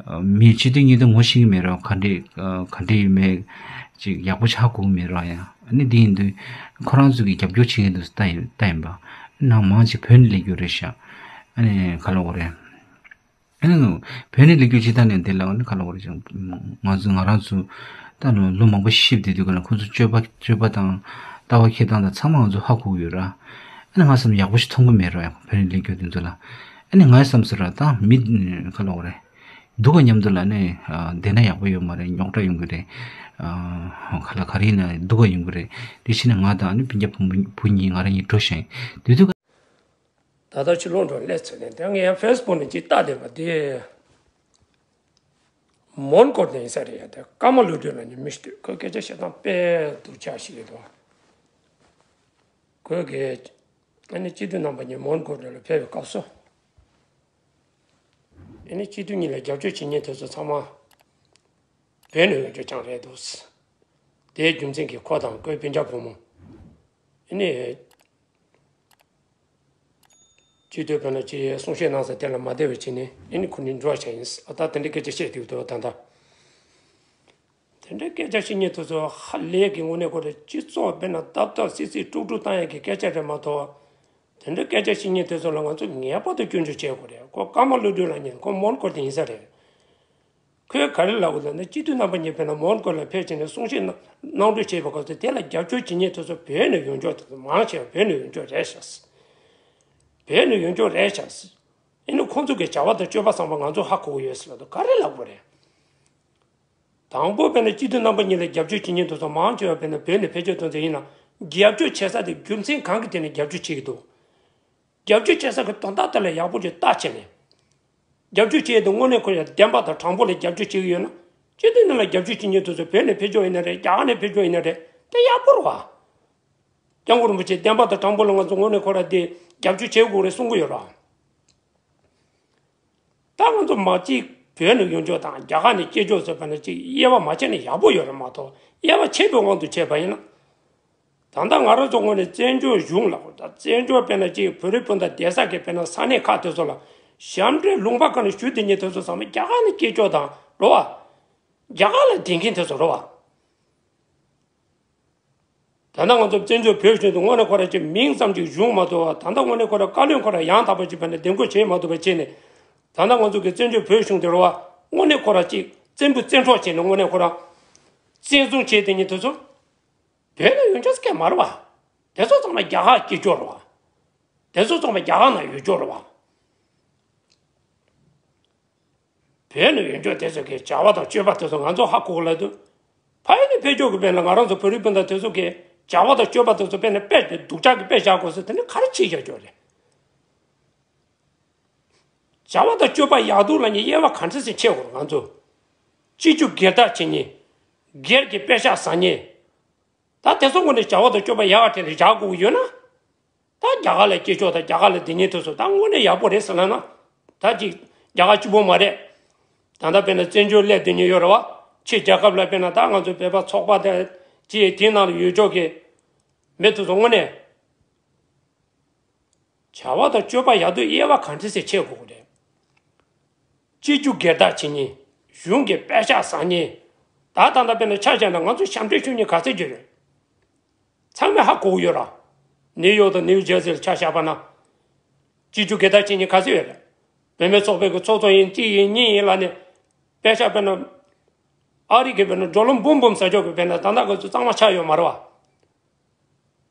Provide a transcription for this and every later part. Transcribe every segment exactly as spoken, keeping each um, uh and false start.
མི་སྤྱི་འཐུས་གཉིས་དེ་ངོ་ཤེས་ཀྱི་མེད་རོགས། ག་འདྲས་ག་འདྲས་ཡོད་མེད་ཅིག་ཡག་པོ་ཆགས་གོ་གི་མེད་རོགས་ཡ། ཨ་ནི་དེ་ཡིན་དུས་ཁོ་རང་ཚོ་གི་རྒྱབ་སྐྱོར་བྱེད་མཁན་དུ་ལྟ་ཡིན་ལྟ་ཡིན་པ། ནང་མང་ཆེ་བོད་ནས་སླེབས་རྒྱུ་རེད་ཤག་ཨ་ནི་ག་ལ་འོ་རེད། ཨ་ནི་བོད་ནས་སླེབས་རྒྱུ་ཅི་ལྟ་ནས་དེ་ལ་ཨ་ནི་ག་ལ་འོ་རེད་ཅང་། ང་ཚོ་ང་རང་ཚོ་ད་ལོ་ལོ་མང་པོ་ཤི་བསྡད་དུས་ག་ལ་ཁོ་ཚོ་སྤྱོད་པ་སྤྱོད་པ་དང་ལྟ་བ་འཁྱེར་སྟངས་དང་ཚང་མ་ང་ཚོ་ཧ་གོ་གི་ཡོད་ར། ཨ་ནི་ང་བསམ་ཡག་པོ་ཞིག་མཐོང་གི་མེད་ར་ཡ་བོད་ནས་སླེབས་རྒྱུ་དེ་ཚོ་ལ། ཨ་ནི་ང་བསམ་སོང་ར་ད་མི་ག་ལ་འོ་རེད། སྡུག་ག་མཉམ་དུ་ལ་ནི་བསྡད་ན་ཡག་པོ་ཡོད་མ་རེད། རྙོག་དྲ་ཡོང་གི་རེད། ག་ལ་ག་རེ་ཡིན་ན་སྡུག་ག་ཡོང་གི་རེད། དེ་ཕྱིན་ནས་ང་དང་ནི་སྤུན་ཀྱག་བུ་མོ་བུ་གཉིས་ང་རང་གཉིས་འགྲོ་ཤེས་དུས་དུས། ད་ལྟ་ཕྱི་ལོགས་འགྲོ་སླེབས་ཚར་ནས་དེ་ངས་ཡང་ཕེ་སི་བུག་ནས་ཅིག་བལྟ་བསྡད་པ་དེ། མོན་གྷོ་ནས་ཡིན་ས་རེད་ཡ། དེ་ཀརྨ་བློ་གྲོས་ལབ་མཁན་མི་ཞིག་འདུག་ཁོས་སྐད་ཆ་བཤད་སྟངས་དཔེ་སྡུག་ཅག་ཞིག་རེད་འདུག་ཁོས་གི་ཨ་ནི་སྤྱི་འཐུས་རྣམ་པ་གཉིས་མོན་གྷོ་ནས་ལ་ཕེབས་པའི་སྐབས་སུ། ཨ་ནི་སྤྱི་འཐུས་གཉིས་ལ་རྒྱབ་སྐྱོར་བྱེད་མཁན་དེ་ཚོ་ཚང་མ་བོད་ནས་ཡོང་རྒྱུ་རྐྱང་རེད་འདུག་དེའི་རྒྱུ་མཚན་གྱིས་ཁོ་དང་ཁོའི་སྤུན་ཀྱག་བུ་མོ་ཨ་ནི་སྤྱི་འཐུས་དཔོན་ལ་ཅིག་གསུང་བཤད་གནང་ས་དེ་ལ་མ་བདེ་བ་བྱས་ནས་ཨ་ནི་ཁོ་གཉིས་འགྲོ་བ་བྱས་ཡིན། ཨ་ད་དེ་འདྲའི་སྐད་ཆ་བཤད་འདུག་ད་ད་ལྟ། དེ་འདྲའི་སྐད་ཆ་བཤད་མཁན་དེ་ཚོ་ཧ་ལས་ཀྱི་དངོས་གནས་ཁོ་རེ་སྤྱི་ཚོགས་དཔེར་ན་སྟབས་སྟབས་སིག་སིག་དཀྲུག་དཀྲུག་བཏང་ཡག་གི་སྐད་ཆ་རེད་མ་གཏོགས། དེ་འདྲའི་སྐད་ཆ་བཤད་མཁན་དེ་ཚོ་ལ་ང་ཚོ་ངེས་པར་དུ་སྐྱོན་བརྗོད་བྱེད་དགོས་རེད། ཁོ་ཀརྨ་བློ་གྲོས་ལབ་མཁན་ཁོ་མོན་གྷོ་དེ་ཡིན་ས་རེད། ཁོས་ག་རེ་ལབ་དགོས་ལབ་ན་སྤྱི་འཐུས་རྣམ་པ་གཉིས་དཔེར་ན་མོན་གྷོ་ལ་ཕེབས་བྱས་ནས་གསུང་བཤད་གནང་གནང་གྲོས་བྱས་པའི་སྐབས་སུ་དེ་ལ་རྒྱབ་སྐྱོར་བྱེད་མཁན་དེ་ཚོ་བོད་ནས་ཡོང་ཆོག་དེ་ཚོ་མང་ཆེ་བ་བོད་ནས་ཡོང་ཆོག་རེད་ཤག་བོད་ནས་ཡོང་ཆོག་རེད་ཤག་ཨ་ནི་ཁོང་ཚོ་གི་བྱ་བ་དང་སྤྱོད་པ་བཟང་པོ་ང་ཚོ་ཧ་གོ་གི་ཡོད་ཟེར་ལབ་དུས་ག་རེ་ལབ་དགོས་རེད། དང་པོ་དཔེར་ན་སྤྱི་འཐུས་རྣམ་པ་གཉིས་ལ་རྒྱབ་སྐྱོར་བྱེད་མཁན་དེ་ཚོ་མང་ཆེ་བ་དཔེར་ན་བོད་ནས་ཕེབས་སྐྱོད་གཏོང་མཁན་ཡིན་ན་རྒྱབ་སྐྱོར་བྱེད་ས་དེ་རྒྱུ་མཚན་གང་གི་ཐད་ནས་རྒྱབ་སྐྱོར་བྱེད་ཀྱི་འདུག་རྒྱབ་སྐྱོར་བྱེད་ས་གི་དོན་དག་དེ་ལ་ཡག་པོ་ཅིག་བལྟ་བྱས་ནས། རྒྱབ་སྐྱོར་བྱེད་དུས་དངོས་གནས་ཁོ་ཡང་བདེན་པ་དང་དྲང་པོ་ལ་རྒྱབ་སྐྱོར་བྱེད་ཀྱི་ཡོད་ན། སྤྱི་འཐུས་ནང་ལ་རྒྱབ་སྐྱོར་བྱེད་མཁན་དེ་ཚོ་བོད་ནས་ཕེབས་སྐྱོད་ཡིན་ན་རེད། རྒྱ་གར་ནས་ཕེབས་སྐྱོད་ཡིན་ན་རེད། དེ་ཡག་པོ་རེད་བ། སྐྱབས་མགོན་རིན་པོ་ཆེ་བདེན་པ་དང་དྲང་པོ་ལ་ང་ཚོ་དངོས་གནས་ཁོ་ར་དེ་རྒྱབ་སྐྱོར་བྱེད་དགོས་རེད་གསུང་གི་ཡོད་རེད་བ། ད་ང་ཚོ་མ་གཅིག་བོད་ནས་ཡོང་ཕྱོགས་དང་རྒྱ་གར་ནས་སྐྱེས་ཕྱོགས་ཟེར་བ་ནི་གཅིག་དབྱེ་བ་མ་ཕྱེ་ན་ཡག་པོ་ཡོད་རེད་མ་གཏོགས། དབྱེ་བ་ཕྱེ་བའི་དབང་དུ་བྱས་པ་ཡིན་ན། ད་ལྟ་ང་རང་ཚོ་ངོས་ནས་བཙན་བྱོལ་གཞུང་ལ་ད་བཙན་བྱོལ་དཔེར་ན་གཅིག་བོད་རིགས་སྤུན་ཟླ་བསྡད་ས་གི་དཔེར་ན་ས་གནས་ཁག་དེ་ཚོ་ལ་ཞབས་འདྲེན་ལུང་པ་ཁག་ནས་ཞུ་བསྡད་མཁན་དེ་ཚོ་ཚང་མ་རྒྱ་གར་ནས་སྐྱེས་ཕྱོགས་དང་རེད་བ། རྒྱ་གར་ལ་བསྡད་མཁན་དེ་ཚོ་རེད་བ། ད་ལྟ་ང་ཚོ་བཙན་བྱོལ་བོད་གཞུང་དུ་དངོས་གནས་ཁོ་ར་ཅིག་མིང་ཙམ་ཅིག་བྱུང་མ་གཏོགས། ད་ལྟ་དངོས་གནས་ཁོ་ར་བཀའ་བློན་ཁོ་ར་ཡང་དག་པ་ཅིག་བས་ནས་བདེ་འཁོད་བྱེད་མ་ཐུབ་པ་བྱས་ནས། ད་ལྟ་ང་ཚོ་གི་བཙན་བྱོལ་བོད་གཞུང་དེ་རེད་བ། དངོས་གནས་ཁོ་ར་ཅིག་བཙན་པོ་བཙན་འཕྲོག་བྱས་ནས་དངོས་གནས་ཁོ་ར་བཙན་བཟུང་བྱས་དེ་ཉིད་དུ་ཚོ་བོད་ནས་ཡོང་ཆོག་ས་གང་མ་རེད་བ། དེ་ཚོ་ཚང་མ་རྒྱ་གར་སྐྱེས་ཕྱོགས་རེད་བ། དེ་ཚོ་ཚང་མ་རྒྱ་གར་ནང་ཡོད་ཕྱོགས་རེད་བ། བོད་ནས་ཡོང་ཕྱོགས་དེ་ཚོ་གི་བྱ་བ་དང་སྤྱོད་པ་དེ་ཚོ་ང་ཚོ་ཧ་གོ་གི་ལ་དུ། ཕ་ཡུལ་ནས་ཕེབས་ཕྱོགས་ཀྱི་དཔེར་ན་ང་རང་ཚོ་བོད་རིགས་སྤུན་ཟླ་དེ་ཚོ་གི་བྱ་བ་དང་སྤྱོད་པ་དེ་ཚོ་དཔེར་ན་དཔེ་དེ་སྡུག་ཅག་གི་དཔེ་བཞག་དགོས་ཟེར་དེ་ནི་ག་རེ་བྱེད་ཡག་ཅོག་རེད། བྱ་བ་དང་སྤྱོད་པ་ཡག་སྡུག་ལ་ནི་དབྱེ་བ་ག་འདྲ་ཞིག་ཕྱེ་དགོས་རེད་ང་ཚོ། སྤྱི་རྒྱུ་སྒེར་བདག་བྱེད་མཁན། སྒེར་གྱི་པེ་ཤག་ཟ་མཁན། ད་དེ་ཚོ་ངོས་ནས་བྱ་བ་དང་སྤྱོད་པ་ཡག་ག་དེ་འདྲ་བཞག་དགོས་ཀྱི་ཡོད་ན། ད་རྒྱ་གར་ལ་སྐྱེས་ཕྱོགས་དང་རྒྱ་གར་ལ་སྡོད་མཁན་དེ་ཚོ་ད་དངོས་གནས་ཡག་པོ་རེད་ཟེར་ལབ་ན། ད་ཅིག་རྒྱ་གར་གཅིག་པོ་མ་རེད། ད་ལྟ་དཔེར་ན་བཙན་བྱོལ་སླེབས་སྡོད་མཁན་ཡོད་རེད་བ། ཕྱི་རྒྱལ་ཁབ་ལ་དཔེར་ན་ད་ང་ཚོ་བོད་པ་ཚོགས་པ་དང་ཅིག་དེའི་ནང་ལ་ཡོད་ཕྱོགས་ཀྱི་མི་དེ་ཚོ་དངོས་གནས་བྱ་བ་དང་སྤྱོད་པ་ཡག་སྡུག་དབྱེ་བ་ག་འདྲ་ཞིག་ཕྱེ་དགོས་ཀྱི་རེད། སྤྱི་རྒྱུ་སྒེར་བདག་བྱེད་མཁན། གཞུང་གི་པད་ཤག་ཟ་མཁན། ད་ད་ལྟ་དཔེར་ན་ཆ་བཞག་ན་ང་ཚོ་ཞབས་འདྲེན་ཞུ་མཁན་ག་ཚོད་ཅིག་རེད། ཚང་མས་ཧ་གོ་གི་ཡོད་ར། ནིའུ་ཡོག་དང་ནིའུ་ཇར་སི་ལ་ཆ་བཞག་པ་ན། སྤྱི་རྒྱུ་སྒེར་བདག་བྱེད་མཁན་ག་ཚོད་ཡོད་རེད། བུད་མེད་ཚོགས་པའི་གི་ཚོགས་གཙོ་ཡིན་གཅིག་ཡིན་གཉིས་ཡིན་ལབ་ནས། པད་ཤག་དཔེར་ན། ཨ་རི་གི་དཔེར་ན་འགྲོ་ལམ་འབུམ་འབུམ་ཟ་ཆོག་གི་དཔེར་ན་ད་ལྟ་གི་ཚོ་གཙང་མ་ཆགས་ཡོད་མ་རེད་བ།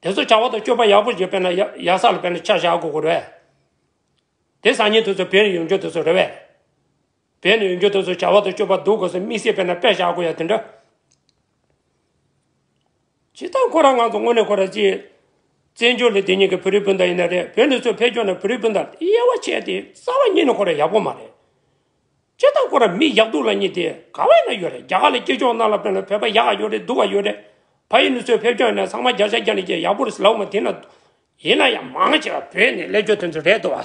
དེ་ཚོ་བྱ་བ་དང་སྤྱོད་པ་ཡག་པོ་ཞིག་དཔེར་ན་ཡ་ཡག་ས་ལ་དཔེར་ན་ཆ་བཞག་དགོས་ཀྱི་རེད། དེ་ཟ་མཁན་དེ་ཚོ་བོད་ནས་ཡོང་རྒྱུ་དེ་ཚོ་རེད་བས། བོད་ནས་ཡོང་རྒྱུ་དེ་ཚོ་བྱ་བ་དང་སྤྱོད་པ་སྡུག་དགོས་སོ་དམིགས་བསལ་དཔེར་ན་དཔེ་བཞག་དགོས་ཡ་དེ་འདྲ། ཇི་ལྟར་ཁོ་རང་ང་ཚོ་དངོས་གནས་ཁོ་རང་ཅིག་བཙན་བྱོལ་ལ་བསྡད་མཁན་གྱི་བོད་རིགས་སྤུན་ཟླ་ཡིན་ན་རེད། བོད་ནས་ཚུར་ཕེབས་ཕྱོགས་ནས་བོད་རིགས་སྤུན་ཟླ་དབྱེ་བ་ཕྱེ་དེ་རྩ་བ་ཉིད་ནས་ཁོ་རང་ཡག་པོ་མ་རེད། ཇི་ལྟར་ཁོ་རང་མི་ཡག་སྡུག་ལབ་མཁན་དེ་ག་བ་ཡིན་ན་ཡོད་རེད། རྒྱ་གར་ལ་སྐྱེས་ཕྱོགས་ནང་ལ་དཔེར་ན་བོད་པ་ཡག་ག་ཡོད་རེད་སྡུག་ག་ཡོད་རེད། ཕ་ཡུལ་ནས་ཚུར་ཕེབས་ཕྱོགས་ནས་ཚང་མ་བརྒྱ་ཆ་བརྒྱ་ནས་བརྒྱ་ཡག་པོ་རེད་ཟེར་ལབ་མ་དེ་ན། ཡིན་ན་ཡང་མང་ཆེ་བ་བོད་ནས་སླེབས་ཕྱོགས་དེ་ཚོ་རེད་འདུག་བ།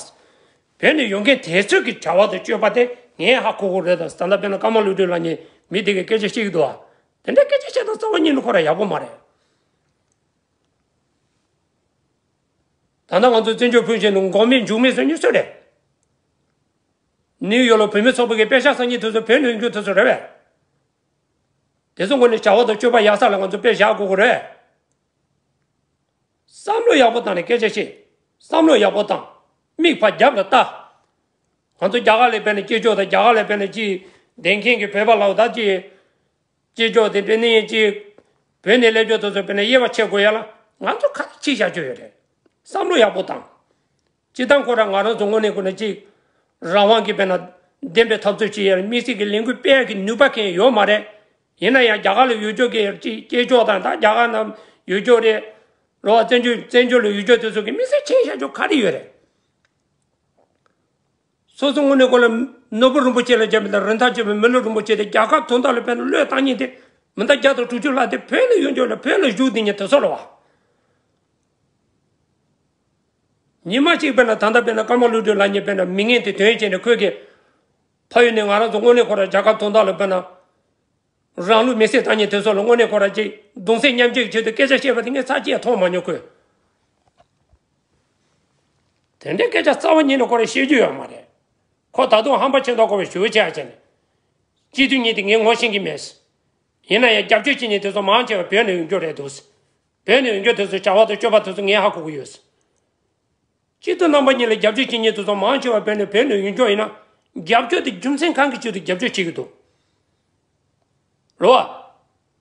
བོད་ནས་ཡོང་མཁན་དེ་ཚོ་གི་བྱ་བ་དང་སྤྱོད་པ་དེ་ངས་ཧ་གོ་གི་རེད་ད། ད་ལྟ་དཔེར་ན་ཀརྨ་བློ་གྲོས་ལབ་མཁན་མི་དེ་གི་སྐད་ཆ་བཤད་ཀྱི་འདུག་བ། དེ་འདྲའི་སྐད་ཆ་བཤད་སྟངས་རྩ་བ་ཉིད་ནས་ཁོ་རང་ཡག་པོ་མ་རེད། ད་ལྟ་ང་ཚོ་བཙན་བྱོལ་ཕོན་ཆེན་དུ་འགོག་མེད་འཇུག་མེད་ཟེར་མཁན་སུ་རེད། ནིའུ་ཡོག་ལ་བུད་མེད་ཚོགས་པ་གི་པེ་ཤག་སང་ཉིན་དུས་ཚོད་བོད་ནས་ཡོང་རྒྱུ་དུས་ཚོད་རེད་བས། དེ་ཚོ་ངོས་ནས་བྱ་བ་དང་སྤྱོད་པ་ཡག་ས་ལ་ང་ཚོ་དཔེ་བཞག་དགོས་ཀྱི་རེད། བསམ་བློ་ཡག་པོ་བཏང་ནས་སྐད་ཆ་བཤད། བསམ་བློ་ཡག་པོ་བཏང་། མིག་ཕར་རྒྱབ་ལ་ལྟ། ང་ཚོ་རྒྱ་གར་ལ་དཔེར་ན་སྐྱེས་ཕྱོགས་དང་རྒྱ་གར་ལ་དཔེར་ན་ཅི་བསྡད་མཁན་གྱི་བོད་པ་ལ་ད་ཅི། སྐྱེས་ཕྱོགས་དེ་དཔེར་ན་ཡིན་ཅི། བོད་ནས་སླེབས་ཕྱོགས་དེ་ཚོ་དཔེར་ན་དབྱེ་བ་ཕྱེ་དགོས་ཡ་ལ་ང་ཚོ་ག་རེ་བྱེད་བཞག་རྒྱུ་ཡོད་རེད། བསམ་བློ་ཡག་པོ་བཏང་། སྤྱིར་བཏང་ཁོ་རང་ང་རང་ཚོ་དངོས་གནས་ཁོ་ན་ཅིག་རང་དབང་གིས་དཔེར་ན་བདེན་པའི་འཐབ་རྩོད་བྱེད་ཡ་ལ་དམིགས་བསལ་གྱི་ལས་འགུལ་སྤེལ་ཡ་གི་ནུས་པ་གང་ཡང་ཡོད་མ་རེད། ཡིན་ན་ཡང་རྒྱ་གར་ལ་ཡོད་ཕྱོགས་ཀྱི་ཅིག་སྐྱེས་ཕྱོགས་དང་ད་རྒྱ་གར་ནང་ཡོད་ཕྱོགས་རེད། རོ་བ་བཙན་བྱོལ་བཙན་བྱོལ་ལ་ཡོད་ཕྱོགས་དེ་ཚོ་གི་དམིགས་བསལ་ཆེ་བཞག་ཕྱོགས་ག་རེ་ཡོད་རེད། སོ་སོ་དངོས་གནས་ཁོ་ལ་ནོར་བུ་རིན་པོ་ཆེ་ལ་སྦྱར་བ་དང་རིན་ཐང་ཆེ་བའི་མི་ལུས་རིན་པོ་ཆེ་དེ་རྒྱལ་ཁབ་དོན་དག་ལ་དཔེར་ན་བློས་བཏང་མཁན་དེ་མི་ཟླ་བརྒྱ་དང་དྲུག་ཅུ་ལྷག་དེ་བོད་ལ་ཡོད་ཕྱོགས་ལ་བོད་ལ་བཞུགས་བསྡད་མཁན་དེ་ཚོ་རེད་བ། ཉི་མ་གཅིག་དཔེར་ན་ད་ལྟ་དཔེར་ན་ཀརྨ་བློ་གྲོས་ལབ་མཁན་དཔེར་ན་མི་ངན་དེ་དོན་བྱས་ནས་ཁོས་ཀྱི་ཕ་ཡུལ་ནས་ང་རང་ཚོ་དངོས་གནས་ཁོ་ར་རྒྱལ་ཁབ་དོན་དག་ལ་དཔེར་ན་རང་ལུས་མེར་སྲེག་བཏང་མཁན་དེ་ཚོ་ལ་དངོས་གནས་ཁོ་ར་ཅིག་གདུང་སེམས་མཉམ་སྐྱེད་ཀྱི་ཆེད་དུ་སྐད་ཆ་བཤད་པ་དེ་ངས་ཚར་གཅིག་མཐོང་མ་མྱོང་ཁོས། དེ་འདྲའི་སྐད་ཆ་རྩ་བ་ཉིད་ནས་ཁོ་ར་བཤད་རྒྱུ་ཡོད་མ་རེད། ཁོ་ད་དུང་ཧམ་པ་ཆེ་མདོག་ཁ་པོ་ཞེ་པོ་བྱས་བྱས་ནས། སྤྱི་འཐུས་གཉིས་དེ་ངས་ངོ་ཤེས་ཀྱི་མེད། ཡིན་ན་ཡང་རྒྱབ་སྐྱོར་བྱེད་མཁན་དེ་ཚོ་མང་ཆེ་བ་བོད་ནས་ཡོང་རྒྱུ་རེད་འདུག་བོད་ནས་ཡོང་རྒྱུ་དེ་ཚོ་བྱ་བ་དང་སྤྱོད་པ་དེ་ཚོ་ངས་ཧ་གོ་གི་ཡོད། སྤྱི་འཐུས་རྣམ་པ་གཉིས་ལ་རྒྱབ་སྐྱོར་བྱེད་མཁན་དེ་ཚོ་མང་ཆེ་བ་བོད་ནས་བོད་ནས་ཡོང་རྒྱུ་ཡིན་ན། རྒྱབ་སྐྱོར་དེ་རྒྱུ་མཚན་གང་གི་ཆེད་དུ་རྒྱབ་སྐྱོར་བྱེད་ཀྱི་འདུག་རེད་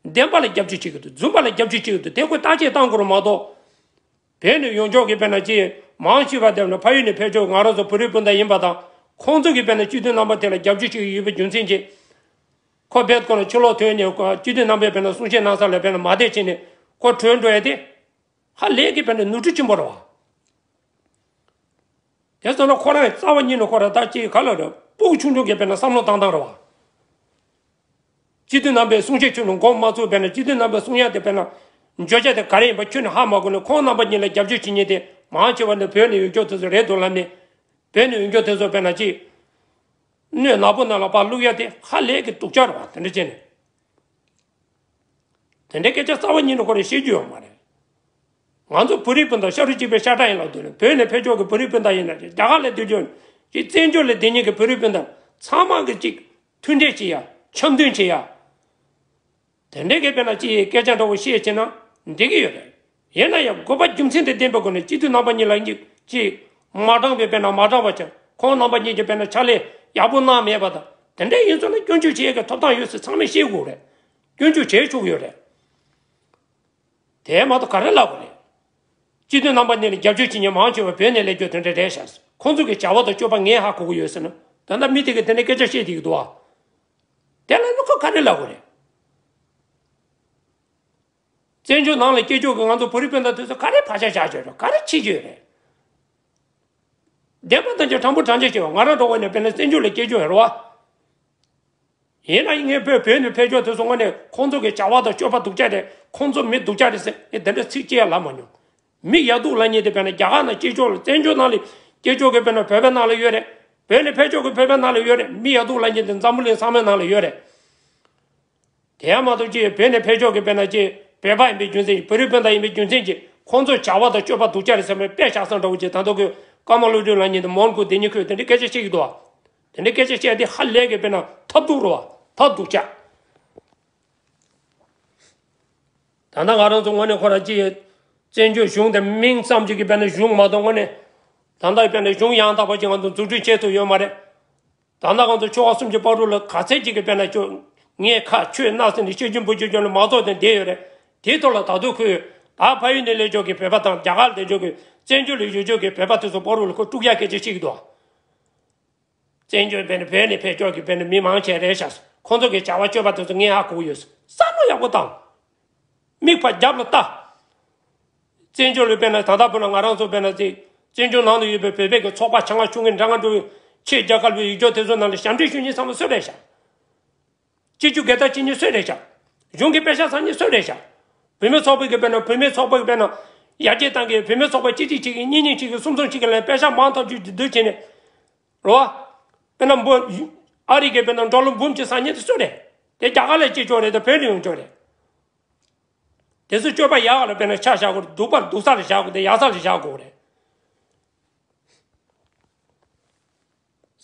བ། བདེན་པ་ལ་རྒྱབ་སྐྱོར་བྱེད་ཀྱི་འདུག་རྫུན་པ་ལ་རྒྱབ་སྐྱོར་བྱེད་ཀྱི་འདུག་དེ་ཁོས་བརྟག་དཔྱད་བཏང་དགོས་རེད་མ་གཏོགས། བོད་ནས་ཡོང་ཕྱོགས་ཀྱི་དཔེར་ན་ཅི། མང་ཆེ་བ་དེ་ནི་ཕ་ཡུལ་ནས་ཕེབས་ཕྱོགས་ང་རང་ཚོ་བོད་རིགས་སྤུན་ཟླ་ཡིན་པ་དང་། ཁོང་ཚོ་གིས་དཔེར་ན་སྤྱི་འཐུས་རྣམ་པ་དེ་ལ་རྒྱབ་སྐྱོར་བྱེད་ཀྱི་ཡོད་པའི་རྒྱུ་མཚན་གྱིས། ཁོ་བོད་ཁོ་ན་ཕྱིར་ལོག་ཐོན་ནས་སྤྱི་འཐུས་རྣམ་པས་དཔེར་ན་གསུང་བཤད་གནང་ས་ལ་དཔེར་ན་མ་བསྡད་བྱས་ནས་ཁོ་བྲོས་འགྲོ་ཡ་དེ། ཧ་ལས་ཀྱི་དཔེར་ན་ནོར་འཁྲུལ་ཆེན་པོ་རེད་བ། དེ་སོང་ན་ཁོ་རང་རྩ་བ་ཉིད་ནས་ཁོ་རང་ད་ཅིག་ག་ལ་རེད། སྤུ་གུ་ཆུང་ཆུང་གི་དཔེར་ན་བསམ་བློ་བཏང་སྟངས་རེད་བ། སྤྱི་འཐུས་རྣམ་པས་གསུང་བཤད་ཁྱོན་ནས་མགོ་མ་ཚོས་པས་ན་སྤྱི་འཐུས་རྣམ་པས་གསུང་ཡ་དེ་དཔེར་ན། བརྗོད་བྱ་དེ་ག་རེ་ཡིན་པ་ཁྱོན་ནས་ཧ་མ་གོ་ནས་ཁོང་རྣམ་པ་གཉིས་ལ་རྒྱབ་སྐྱོར་བྱེད་མཁན་དེ་མང་ཆེ་བ་ནི་བོད་ནས་ཡོང་རྒྱུ་དེ་ཚོ་རེད་འདུག་ལབ་ནས། བོད་ནས་ཡོང་རྒྱུ་དེ་ཚོ་དཔེར་ན་ཅིག་སྣོད་ནག་པོ་ནང་ལ་ཕར་བླུག་ཡ་དེ་ཧ་ལས་ཀྱི་སྡུག་ཅག་རེད་བ་དེ་འདྲ་བྱས་ནས། དེ་འདྲའི་སྐད་ཆ་རྩ་བ་ཉིད་ནས་ཁོ་རང་བཤད་རྒྱུ་ཡོད་མ་རེད། ང་ཚོ་བོད་རིགས་སྤུན་ཟླ་ཤ་རུས་གཅིག་པའི་ཤ་ཁྲག་ཡིན་ལབ་དུས་ནས་བོད་ནས་ཕེབས་ཕྱོགས་ཀྱི་བོད་རིགས་སྤུན་ཟླ་ཡིན་ན་རེད། རྒྱ་གར་ལ་སྡོད་རྒྱུ་ཅིག་བཙན་བྱོལ་ལ་སྡོད་མཁན་གྱི་བོད་རིགས་སྤུན་ཟླ་ཚང་མ་གི་ཅིག་མཐུན་འབྲེལ་བྱེད་ཡ། འཆམ་མཐུན་བྱེད་ཡ། དེ་འདྲའི་གི་དཔེར་ན་ཅིག་སྐད་ཆ་འདྲ་བོ་བཤད་བྱས་ན་འགྲིག་གི་ཡོད་རེད། ཡིན་ན་ཡང་དགོས་པ་རྒྱུ་མཚན་དང་ལྡན་པའི་སྒོ་ནས་སྤྱི་འཐུས་རྣམ་པ་གཉིས་ལ་གཉིས་ཅིག་མ་དྲང་བའི་དཔེར་ན་མ་དྲང་བ་བྱས། ཁོང་རྣམ་པ་གཉིས་ཀྱིས་དཔེར་ན་ཕྱག་ལས་ཡག་པོ་གནང་མེད་པ་དང་དེ་འདྲ་ཡིན་ཚོད་ན་སྐྱོན་བརྗོད་བྱེད་ཡག་གི་ཐོབ་ཐང་ཡོད་ཟེར་ཚང་མས་ཤེས་དགོས་རེད། སྐྱོན་བརྗོད་བྱེད་ཆོག་གི་ཡོད་རེད། དེ་མ་གཏོགས་ག་རེ་ལབ་དགོས་རེད། སྤྱི་འཐུས་རྣམ་པ་གཉིས་ལ་རྒྱབ་སྐྱོར་བྱེད་མཁན་མང་ཆེ་བ་བོད་ནས་སླེབས་རྒྱུ་དེ་འདྲ་རེད་ཤག་ཁོང་ཚོ་གི་བྱ་བ་དང་སྤྱོད་པ་ངས་ཧ་གོ་གི་ཡོད་ཟེར་ན། ད་ལྟ་མི་དེ་གིས་དེ་འདྲ་སྐད་ཆ་བཤད་བསྡད་ཀྱི་འདུག་ཨ། དེ་ལ་ནི་ཁོ་ག་རེ་ལབ་དགོས་རེད། བཙན་བྱོལ་ནང་ལ་སྐྱེས་ཕྱོགས་ཀྱི་ང་ཚོ་བོད་རིགས་སྤུན་ཟླ་དེ་ཚོ་ག་རེ་བག་ཆགས་བཞག་ཡོད་རེད། ག་རེ་བྱེད་ཀྱི་ཡོད་རེད། བདེན་པ་དང་ཅིག་དྲང་པོ་དྲང་བཞག་བྱས་པ་ང་རང་འདྲ་བོ་ནས་དཔེར་ན་བཙན་བྱོལ་ལ་སྐྱེས་ཕྱོགས་ཡོད་རེད་བ། ཡིན་ན་ངས་བོད་བོད་ནས་ཕེབས་ཕྱོགས་དེ་ཚོ་དངོས་གནས་ཁོང་ཚོ་གི་བྱ་བ་དང་སྤྱོད་པ་སྡུག་ཅག་རེད། ཁོང་ཚོ་མི་སྡུག་ཅག་རེད་ཟེར་ངས་དེ་འདྲ་ཚིག་གཅིག་ཡང་ལབ་མ་མྱོང་། མི་ཡག་སྡུག་ལབ་མཁན་དེ་དཔེར་ན་རྒྱ་གར་ནང་སྐྱེས་ཕྱོགས་ལ་བཙན་བྱོལ་ནང་ལ་སྐྱེས་ཕྱོགས་ཀྱི་དཔེར་ན་བོད་པའི་ནང་ལ་ཡོད་རེད། བོད་ནས་ཕེབས་ཕྱོགས་ཀྱི་བོད་པའི་ནང་ལ་ཡོད་རེད། མི་ཡག་སྡུག་ལབ་མཁན་དེ་འཛམ་བུ་གླིང་ཚང་མའི་ནང་ལ་ཡོད་རེད། དེ་ཡང་མ་གཏོགས་ཅིག་བོད་ནས་ཕེབས་ཕྱོགས་ཀྱི་དཔེར་ན་ཅིག་བོད་པ་ཡིན་པའི་རྒྱུ་མཚན་གྱིས་བོད་རིགས་སྤུན་ཟླ་ཡིན་པའི་རྒྱུ་མཚན་གྱིས་ཁོང་ཚོའི་བྱ་བ་དང་སྤྱོད་པ་སྡུག་ཅག་རེད་ཟེར་ནས་དཔེ་བཞག་ས་འདྲ་བོ་ཅིག་ད་ལྟ་ཁོས་ཀརྨ་བློ་གྲོས་ལབ་མཁན་དེ་མོན་གྷོ་དེ་ཉིད་ཁོས་དེ་འདྲའི་སྐད་ཆ་བཤད་ཀྱི་འདུག་ཨ། དེ་འདྲའི་སྐད་ཆ་བཤད་དེ་ཧ་ལས་ཀྱི་དཔེར་ན་ཐབས་སྡུག་རེད་བ། ཐབས་སྡུག་ཅག་ད་ལྟ་ང་རང་ཚོ་དངོས་གནས་ཁོ་རང་ཅིག་བཙན་བྱོལ་གཞུང་དེ་མིང་ཙམ་ཅིག་གི་དཔེར་ན་གཞུང་མ་གཏོགས་དངོས་གནས་ད་ལྟ་དཔེར་ན་གཞུང་ཡང་དག་པ་ཅིག་ང་ཚོ་འཛུགས་སྐྲུན་བྱེད་ཐུབ་ཡོད་མ་རེད། ད་ལྟ་ང་ཚོ་ཆོལ་ཁ་གསུམ་གྱི་བར་དུ་ལ་ག་ཚད་ཅིག་གི་དཔེར་ན་ཁྱོད་ངས་ཁ་ཆོས་སྣ་ཟེར་ནས་ཤེས་རྒྱུ་འབུལ་རྒྱུ་ཅོག་ལ་མ་རྫོགས་དེ་བསྡད་ཡོད་རེད། དེའི་ཐོག་ལ་ད་དུང་ཁོས་ད་ཕ་ཡུལ་ནས་སླེབས་ཕྱོགས་ཀྱི་བོད་པ་དང་རྒྱ་གར་སླེབས་ཕྱོགས་ཀྱི་བཙན་བྱོལ་ལ་ཡོད་ཕྱོགས་ཀྱི་བོད་པ་དེ་ཚོ་བར་དུ་ལ་ཁོ་དཀྲུག་ཡག་སྐད་ཆ་བཤད་ཀྱི་འདུག་བཙན་བྱོལ་དཔེར་ན་བོད་ནས་ཕེབས་ཕྱོགས་ཀྱི་དཔེར་ན་མི་མང་ཆེ་རེད་ཤག་ཁོང་ཚོ་གི་བྱ་བ་སྤྱོད་པ་དེ་ཚོ་ངས་ཧ་གོ་གི་ཡོད། བསམ་བློ་ཡག་པོ་བཏང་། མིག་ཕར་རྒྱབ་ལ་ལྟ། བཙན་བྱོལ་ལ་དཔེར་ན་ད་ལྟ་བོད་ལ་ང་རང་ཚོ་དཔེར་ན་ཅིག་བཙན་བྱོལ་ནང་དུ་ཡོད་པའི་བོད་པའི་གི་ཚོགས་པ་ཆ་ང་ཆུང་ངུ་འདྲ་ང་འགྲོ་བའི་ཕྱི་རྒྱལ་ཁབ་ལ་ཡོད་ཕྱོགས་དེ་ཚོ་ནང་ལ་ཞབས་འདྲེན་ཞུ་མཁན་ཚང་མ་སུ་རེད་ཤག་སྤྱི་སྤྱོད་སྒེར་བདག་བྱེད་མཁན་སུ་རེད་ཤག་གཞུང་གི་པེ་ཤག་ཟ་མཁན་སུ་རེད་ཤག་བུད་མེད་ཚོགས་པའི་གི་དཔེར་ན་བུད་མེད་ཚོགས་པ་གི་དཔེར་ན་ཡར་རྒྱས་བཏང་གི་བུད་མེད་ཚོགས་པ་གཅིག་གཅིག་བྱེད་གི་གཉིས་གཉིས་བྱེད་གི་གསུམ་གསུམ་བྱེད་གི་ལ་པེ་ཤག་མང་ཐག་ཆོད་ཀྱི་འདུག་བྱས་ནས། རོ། དཔེར་ན་འབུམ། ཨ་རི་གི་དཔེར་ན་ཌོ་ལར་འབུམ་གཅིག་ཟ་མཁན་དེ་སུ་རེད། དེ་རྒྱ་གར་ལ་སྐྱེས་ཕྱོགས་རེད་དེ་བོད་ནས་ཡོང་ཕྱོགས་རེད། དེ་ཚོ་སྤྱོད་པ་ཡག་ལ་དཔེར་ན་ཆ་བཞག་དགོས་རེད། སྡུག་པ་སྡུག་ས་ལ་བཞག་དགོས་དེ་ཡག་ས་ལ་བཞག་དགོས་རེད།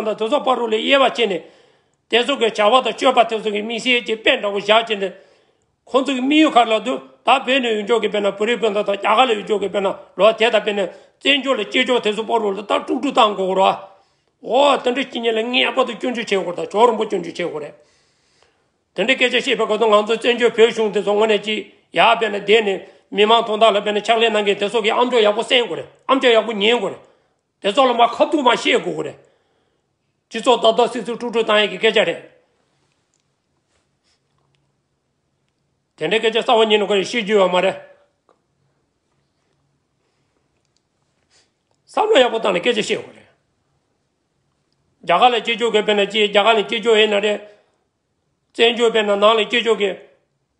དཔོན་དང་དེ་ཚོ་བར་དུ་ལ་དབྱེ་བ་ཕྱེ་ནས། དེ་ཚོ་གི་བྱ་བ་དང་སྤྱོད་པ་དེ་ཚོ་གི་དམིགས་བསལ་གྱི་དཔེ་འདྲ་བོ་བཞག་བྱས་ནས། ཁོང་ཚོ་གི་དམིགས་ཡུལ་ག་རེ་ལབ་དུས། ད་བོད་ནས་ཡོང་ཆོག་གི་དཔེར་ན་བོད་རིགས་སྤུན་ཟླ་དང་རྒྱ་གར་ལ་ཡོང་ཆོག་གི་དཔེར་ན་རོ། དེ་དང་དཔེར་ན་བཙན་བྱོལ་ལ་སྐྱེས་ཆོག་དེ་ཚོ་བར་དུ་ལ་ད་དཀྲུག་དཀྲུག་བཏང་དགོས་རོ། འོ་དེ་འདྲ་སྐྱེ་ཉེན་ལ་ངེས་པར་དུ་སྐྱོན་བརྗོད་བྱེད་དགོས་རེད། ད་ཇོ་རིན་པོ་སྐྱོན་བརྗོད་བྱེད་དགོས་རེད། དེ་འདྲའི་སྐད་ཆ་བཤད་པའི་སྐབས་སུ་ང་ཚོ་བཙན་བྱོལ་བོད་གཞུང་དེ་ཚོ་དངོས་གནས་ཅིག་ཡར་བལྟས་ནས་བསྡད་ནས་མི་མང་དོན་དག་ལ་བལྟས་ནས་ཕྱག་ལས་གནང་མཁན་དེ་ཚོ་གི་ཨམ་ཅོག་ཡག་པོ་གསན་དགོས་རེད། ཨམ་ཅོག་ཡག་པོ་ཉན་དགོས་རེད། དེ་ཚོ་ལ་མར་ཁ་ཐུག་མར་བཤད་དགོས་ཀྱི་རེད། སྤྱི་ཚོགས་རྡབ་རྡབ་སིག་སིག་དཀྲུག་དཀྲུག་བཏང་ཡས་ཀྱི་སྐད་ཆ་རེད། དེ་འདྲའི་སྐད་ཆ་རྩ་བ་ཉིད་ནས་ཁོ་རང་བཤད་རྒྱུ་ཡོད་མ་རེད། བསམ་བློ་ཡག་པོ་བཏང་ནས་སྐད་ཆ་བཤད་དགོས་རེད། རྒྱ་གར་ལ་སྐྱེས་ཆོག་གི་དཔེར་ན་ཅིག་རྒྱ་གར་ལ་སྐྱེས་ཆོག་ཡིན་ན་རེད། བཙན་བྱོལ་དཔེར་ན་ནང་ལ་སྐྱེས་ཆོག་གི་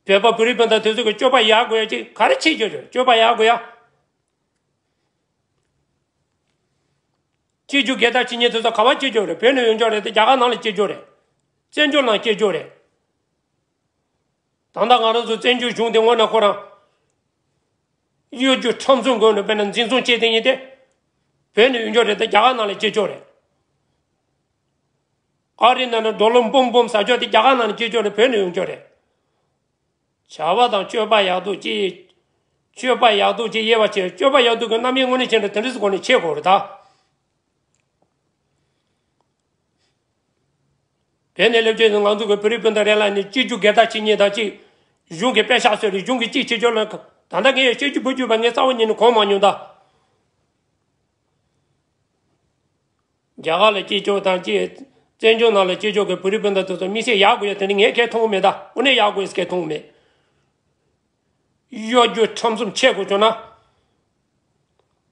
བོད་པ་བོད་རིགས་སྤུན་ཟླ་དེ་ཚོ་གི་སྤྱོད་པ་ཡག་དགོས་ཡ་ཅིག་ག་རེ་བྱེད་རྒྱུ་རེད། སྤྱོད་པ་ཡག་དགོས་ཡ། སྐྱེས་རྒྱུ་སྒེར་བདག་བྱེད་མཁན་དེ་ཚོ་ག་པར་སྐྱེས་རྒྱུ་རེད། བོད་ནས་ཡོང་རྒྱུ་རེད་དེ། རྒྱ་གར་ནང་ལ་སྐྱེས་རྒྱུ་རེད། བཙན་བྱོལ་ནང་སྐྱེས་རྒྱུ་རེད། ད་ལྟ་ང་རང་ཚོ་བཙན་བྱོལ་གཞུང་དེ་དངོས་གནས་ཁོ་རང་གཡོ་སྒྱུ་ཁྲམ་གསུམ་སྒོ་ནས་དཔེར་ན་འཛིན་བཟུང་བྱས་དེ་ཉིད་དེ། བོད་ནས་ཡོང་རྒྱུ་རེད་དེ། རྒྱ་གར་ནང་ལ་སྐྱེས་རྒྱུ་རེད། ཨ་རི་ནང་ནས་ཌོ་ལར་འབུམ་འབུམ་ཟ་རྒྱུ་དེ་རྒྱ་གར་ནང་ནས་སྐྱེས་རྒྱུ་རེད། བོད་ནས་ཡོང་རྒྱུ་རེད། བྱ་བ་དང་སྤྱོད་པ་ཡག་སྡུག་ཅིག་སྤྱོད་པ་ཡག་སྡུག་ཅིག་དབྱེ་བ་ཕྱེ། སྤྱོད་པ་ཡག་སྡུག་གི་རྣམ་དབྱེ་དངོས་གནས་བྱས་ན་དེ་འདྲ་ཟིག་སྒོ་ནས་ཕྱེ་དགོས་རེད་ད། བོད་ནས་སླེབས་རྗེས་ང་ཚོ་གི་བོད་རིགས་སྤུན་ཟླ་རེ་ལ་ནི་སྐྱེས་རྒྱུ་སྒེར་བདག་བྱེད་མཁན་དང་གཅིག་གཞུང་གི་པད་ཤག་བཟོས་རེད། གཞུང་གི་གཅིག་བྱེད་ཆོག་ལ། ད་ལྟ་ངས་བཤད་རྒྱུ་འབུལ་རྒྱུ་བ་ངས་རྩ་བ་ཉིད་ནས་གོ་མ་མྱོང་ད། རྒྱ་གར་ལ་སྐྱེས་ཆོག་དང་གཅིག་བཙན་བྱོལ་ནང་ལ་སྐྱེས་ཆོག་གི་བོད་རིགས་སྤུན་ཟླ་དེ་ཚོ་དམིགས་བསལ་ཡག་དགོས་ཡ་དེ་ནི་ངས་གང་ཡང་མཐོང་གི་མེད་ད། དངོས་གནས་ཡག་དགོས་ཡ་གང་ཡང་མཐོང་གི་མེད། གཡོ་སྒྱུ་ཁྲམ་གསུམ་ཆེ་དགོས་བྱུང་ན།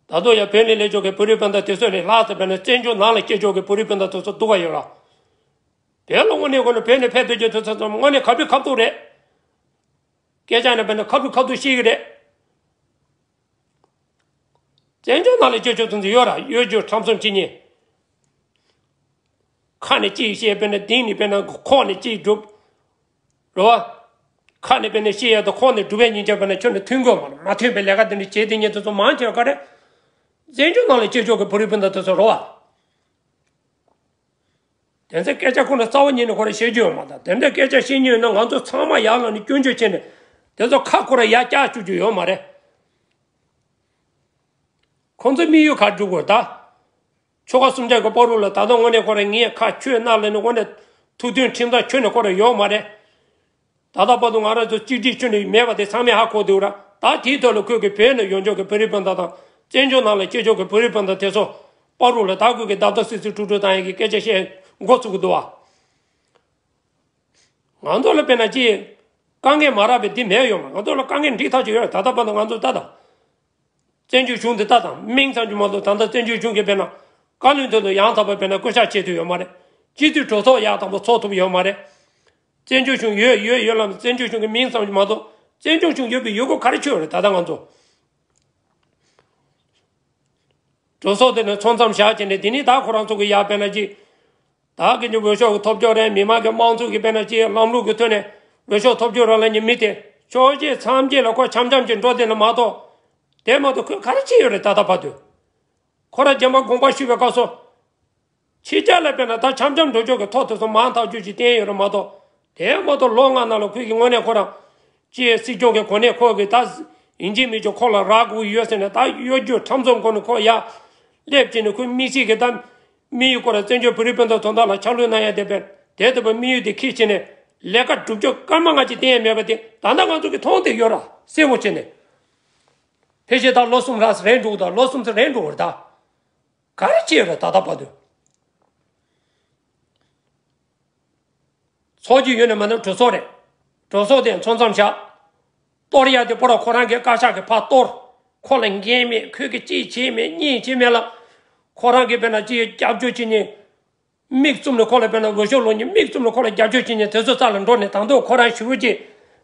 ད་དུང་ཡང་བོད་ནས་སླེབས་ཆོག་གི་བོད་རིགས་སྤུན་ཟླ་དེ་ཚོ་ནས་ལྷག་ཙམ་བྱས་ན་བཙན་བྱོལ་ནང་ལ་སྐྱེས་ཆོག་གི་བོད་རིགས་སྤུན་ཟླ་དེ་ཚོ་སྡུག་ག་ཡོད་ར། བོད་ལ་དངོས་གནས་ཁོ་ན་བོད་ནས་ཕེབས་སྡོད་རྒྱུ་དེ་ཚོ་ཚང་མ་དངོས་གནས་ཁ་ཕྱོགས་ཁ་ཐུག་རེད། སྐད་ཆ་ནས་བྱས་ན་ཁ་ཕྱོགས་ཁ་ཐུག་བཤད་ཀྱི་རེད། བཙན་བྱོལ་ནང་ལ་སྐྱེས་ཆོག་ཚོ་ཚོ་ཡོད་ར། གཡོ་སྒྱུ་ཁྲམ་གསུམ་བྱེད་མཁན། ཁ་ནས་གཅིག་བཤད་པས་ན་གཏིང་ནས་བྱས་ན་ཁོག་ནས་གཅིག་སྒྲུབ། རེད་བ། ཁ་ནས་བྱས་ན་བཤད་ཡ་དང་ཁོག་ནས་སྒྲུབ་ཡ་གཉིས་ཆ་བྱས་ན་ཁྱོན་ནས་མཐུན་དགོས་མ་རེད། མ་མཐུན་པའི་ལས་ཀ་དེ་འདྲ་བྱེད་དེ་ཉིད་དེ་ཚོ་མང་ཆེ་བ་ག་རེ། བཙན་བྱོལ་ནང་ལ་སྐྱེས་ཆོག་གི་བོད་རིགས་སྤུན་ཟླ་དེ་ཚོ་རེད་བ། དེ་ཚོ་སྐད་ཆ་ཁོ་ན་རྩ་བ་ཉིད་ནས་ཁོ་རང་བཤད་རྒྱུ་ཡོད་མ་རེད། དེ་འདྲ་སྐད་ཆ་བཤད་མཁན་ཡོད་ན་ང་ཚོ་ཚང་མ་ཡར་ལངས་ནས་སྐྱོན་བརྗོད་བྱས་ནས་དེ་ཚོ་ཁ་ཁོ་རང་ཡར་བཀྱག་བཅུག་རྒྱུ་ཡོད་མ་རེད། ཁོང་ཚོའི་དམིགས་ཡུལ་ག་རེ་སྒྲུབ་དགོས་རེད་ད། ཆོལ་ཁ་གསུམ་ཆ་གི་བར་དུ་ལ་ད་ལྟ་དངོས་གནས་ཁོ་རང་ངས་ཁ་ཆོས་གནང་ལབ་ནས་དངོས་གནས་ཐུགས་མཐུན་ཁྲིམས་གཙང་ཁྱོན་ནས་ཁོ་རང་ཡོད་མ་རེད། ད་ལྟ་བར་དུ་ང་རང་ཚོ་གཅིག་སྒྲིལ་ཁྱོན་ནས་མེད་པ་དེ་ཚང་མས་ཧ་གོ་འདུག་ར། ད་དེའི་ཐོག་ལ་ཁོས་ཀྱི་བོད་ནས་ཡོང་ཆོག་གི་བོད་རིགས་སྤུན་ཟླ་དང་བཙན་བྱོལ་ནང་ལ་སྐྱེས་ཆོག་གི་བོད་རིགས་སྤུན་ཟླ་དེ་ཚོ་བར་དུ་ལ་ད་ཁོས་ཀྱི་རྡབ་རྡབ་སིག་སིག་དཀྲུག་དཀྲུག་བཏང་ཡས་ཀྱི་སྐད་ཆ་བཤད་འགོ་ཚུགས་ཀྱི་འདུག་བ། ང་ཚོ་ལ་དཔེར་ན་ཅི། དཀའ་ངལ་མ་རག་པའི་འདི་མེད་ཡོད་མ། ང་ཚོ་ལ་དཀའ་ངལ་འདི་ཐག་ཆོད་ཡོད་རེད། ད་ལྟ་བར་དུ་ང་ཚོ་ད་ལྟ། བཙན་བྱོལ་གཞུང་འདི་ལྟ་དང་མིང་ཙམ་གྱིས་མ་གཏོགས་ད་ལྟ་བཙན་བྱོལ་གཞུང་གིས་དཔེར་ན་བཀའ་བློན་དོན་དུ་ཡང་དག་པ་དཔེར་ན་བསྐོ་བཞག་བྱེད་ཐུབ་ཡོད་མ་རེད། སྤྱི་འཐུས་གྲོས་ཚོགས་ཡག་དག་པོ་ཚོགས་ཐུབ་ཡོད་མ་རེད། བཙན་བྱོལ་གཞུང་ཡོད་ཡོད་ཡོད་ལབ་ནས་བཙན་བྱོལ་གཞུང་གི་མིང་ཙམ་གྱིས་མ་གཏོགས་བཙན་བྱོལ་གཞུང་ཡོད་པའི་ཡོད་དགུ་ག་རེ་ཆོད་རེད། ད་ལྟ་ང་ཚོ་གྲོས་ཚོགས་དེ་ནས་ཚོགས་མཚམས་བཞག་བྱས་ནས་དེ་ནས་ད་ཁོ་རང་ཚོ་གི་ཡག་དཔེར་ན་ཅིག་ད་གི་ནི་འོས་ཤོག་གི་ཐོབ་སྐྱོར་རེད། མི་མང་གི་དམངས་གཙོ་གི་དཔེར་ན་ཅིག་ལམ་ལུགས་ཀྱི་ཐོག་ནས་འོས་ཤོག་ཐོབ་སྐྱོར་རག་ལས་ཉིན་མི་དེ་ཆོས་བརྒྱུད་ཐམས་ཅད་ལ་ཁོ་འཆམ་འཆམ་གྱིས་འགྲོ་བསྡད་ན་མ་གཏོགས། དེ་མ་གཏོགས་ཁོས་ག་རེ་བྱས་ཡོད་རེད། ད་ལྟ་བར་དུ་ཁོ་རང་རྗེས་མ་དགོངས་པ་ཞུ་བའི་སྐབས་སུ་ཕྱི་རྒྱལ་ལ་དཔེར་ན་ད་འཆམ་འཆམ་འགྲོ་ཕྱོགས་ཀྱི་ཐོག་དེ་ཚོ་མང་ཐག་ཆོད་ཅིག་བསྟན་ཡོད་རེད་མ་གཏོགས། དེ་མ་གཏོགས་ལོ་ལྔ་ནང་ལ་ཁོས་ཀྱི་དངོས་གནས་ཁོ་རང་ཅིག་སྲིད་སྐྱོང་གི་གོ་གནས་ཁོ་གི་ད་ཡིན་གཅིག་མིན་གཅིག་ཁོ་ལ་རག་དགོས་ཡོད་ཟེར་ནས་ད་གཡོ་སྒྱུ་ཁྲམ་གསུམ་སྒོ་ནས་ཁོ་ཡར་སླེབས་བྱས་ནས་ཁོའི་མི་ཚེ་གི་ད། དམིགས་ཡུལ་སྐོར་ལ་བཙན་བྱོལ་བོད་རིགས་སྤུན་ཟླ་ཚོ་དག་ལ་ཕྱག་ལུས་གནང་ཡ་དེ་བས་དེ་ལྟ་བུ་དམིགས་ཡུལ་དེ་ཁྱེར་བྱས་ནས་ལས་ཀ་སྒྲུབ་རྒྱུ་སྐར་མ་ལྔ་གཅིག་གཏན་ཡ་མེད་པ་དེ་ད་ལྟ་ང་ཚོ་གི་མཐོང་དེ་ཡོད་ར་གསལ་པོ་བྱས་ནས། ཕལ་ཆེར་ད་ལོ་གསུམ་ར་རེད་འགྲོ་གི་ད་ལོ་གསུམ་ཙམ་རེད་འགྲོ་གི་རེད་ད། ག་རེ་བྱས་ཡོད་རེད་ད་ལྟ་བར་དུ། ཚོགས་ཀྱི་ཡོད་ན་མ་ནི་གྲོས་ཚོགས་རེད། གྲོས་ཚོགས་དེ་ཚོ་མཚམས་བཞག་གཏོར་ཡ་དེ་པོ་ར་ཁོ་རང་གི་བཀའ་ཤག་གི་ཕར་གཏོར། ཁོ་ལ་འགན་མེད་ཁོས་ཀྱི་ཅི་བྱེད་མེད་གཉིས་བྱེད་མེད་ལ། ཁོ་རང་གི་དཔེར་ན་ཅི་རྒྱབ་སྐྱོར་བྱེད་ཉེན། མིག་བཙུམ་ནས་ཁོ་ལ་དཔེར་ན་འོས་ཤོག་ལོག་ཉེན་མིག་བཙུམ་ནས་ཁོ་ལ་རྒྱབ་སྐྱོར་བྱེད་ཉེན་དེ་ཚོ་རྩ་ལ་འགྲོ་ནས་དང་ཐོག་ཁོ་རང་ཞུ་རྒྱུ་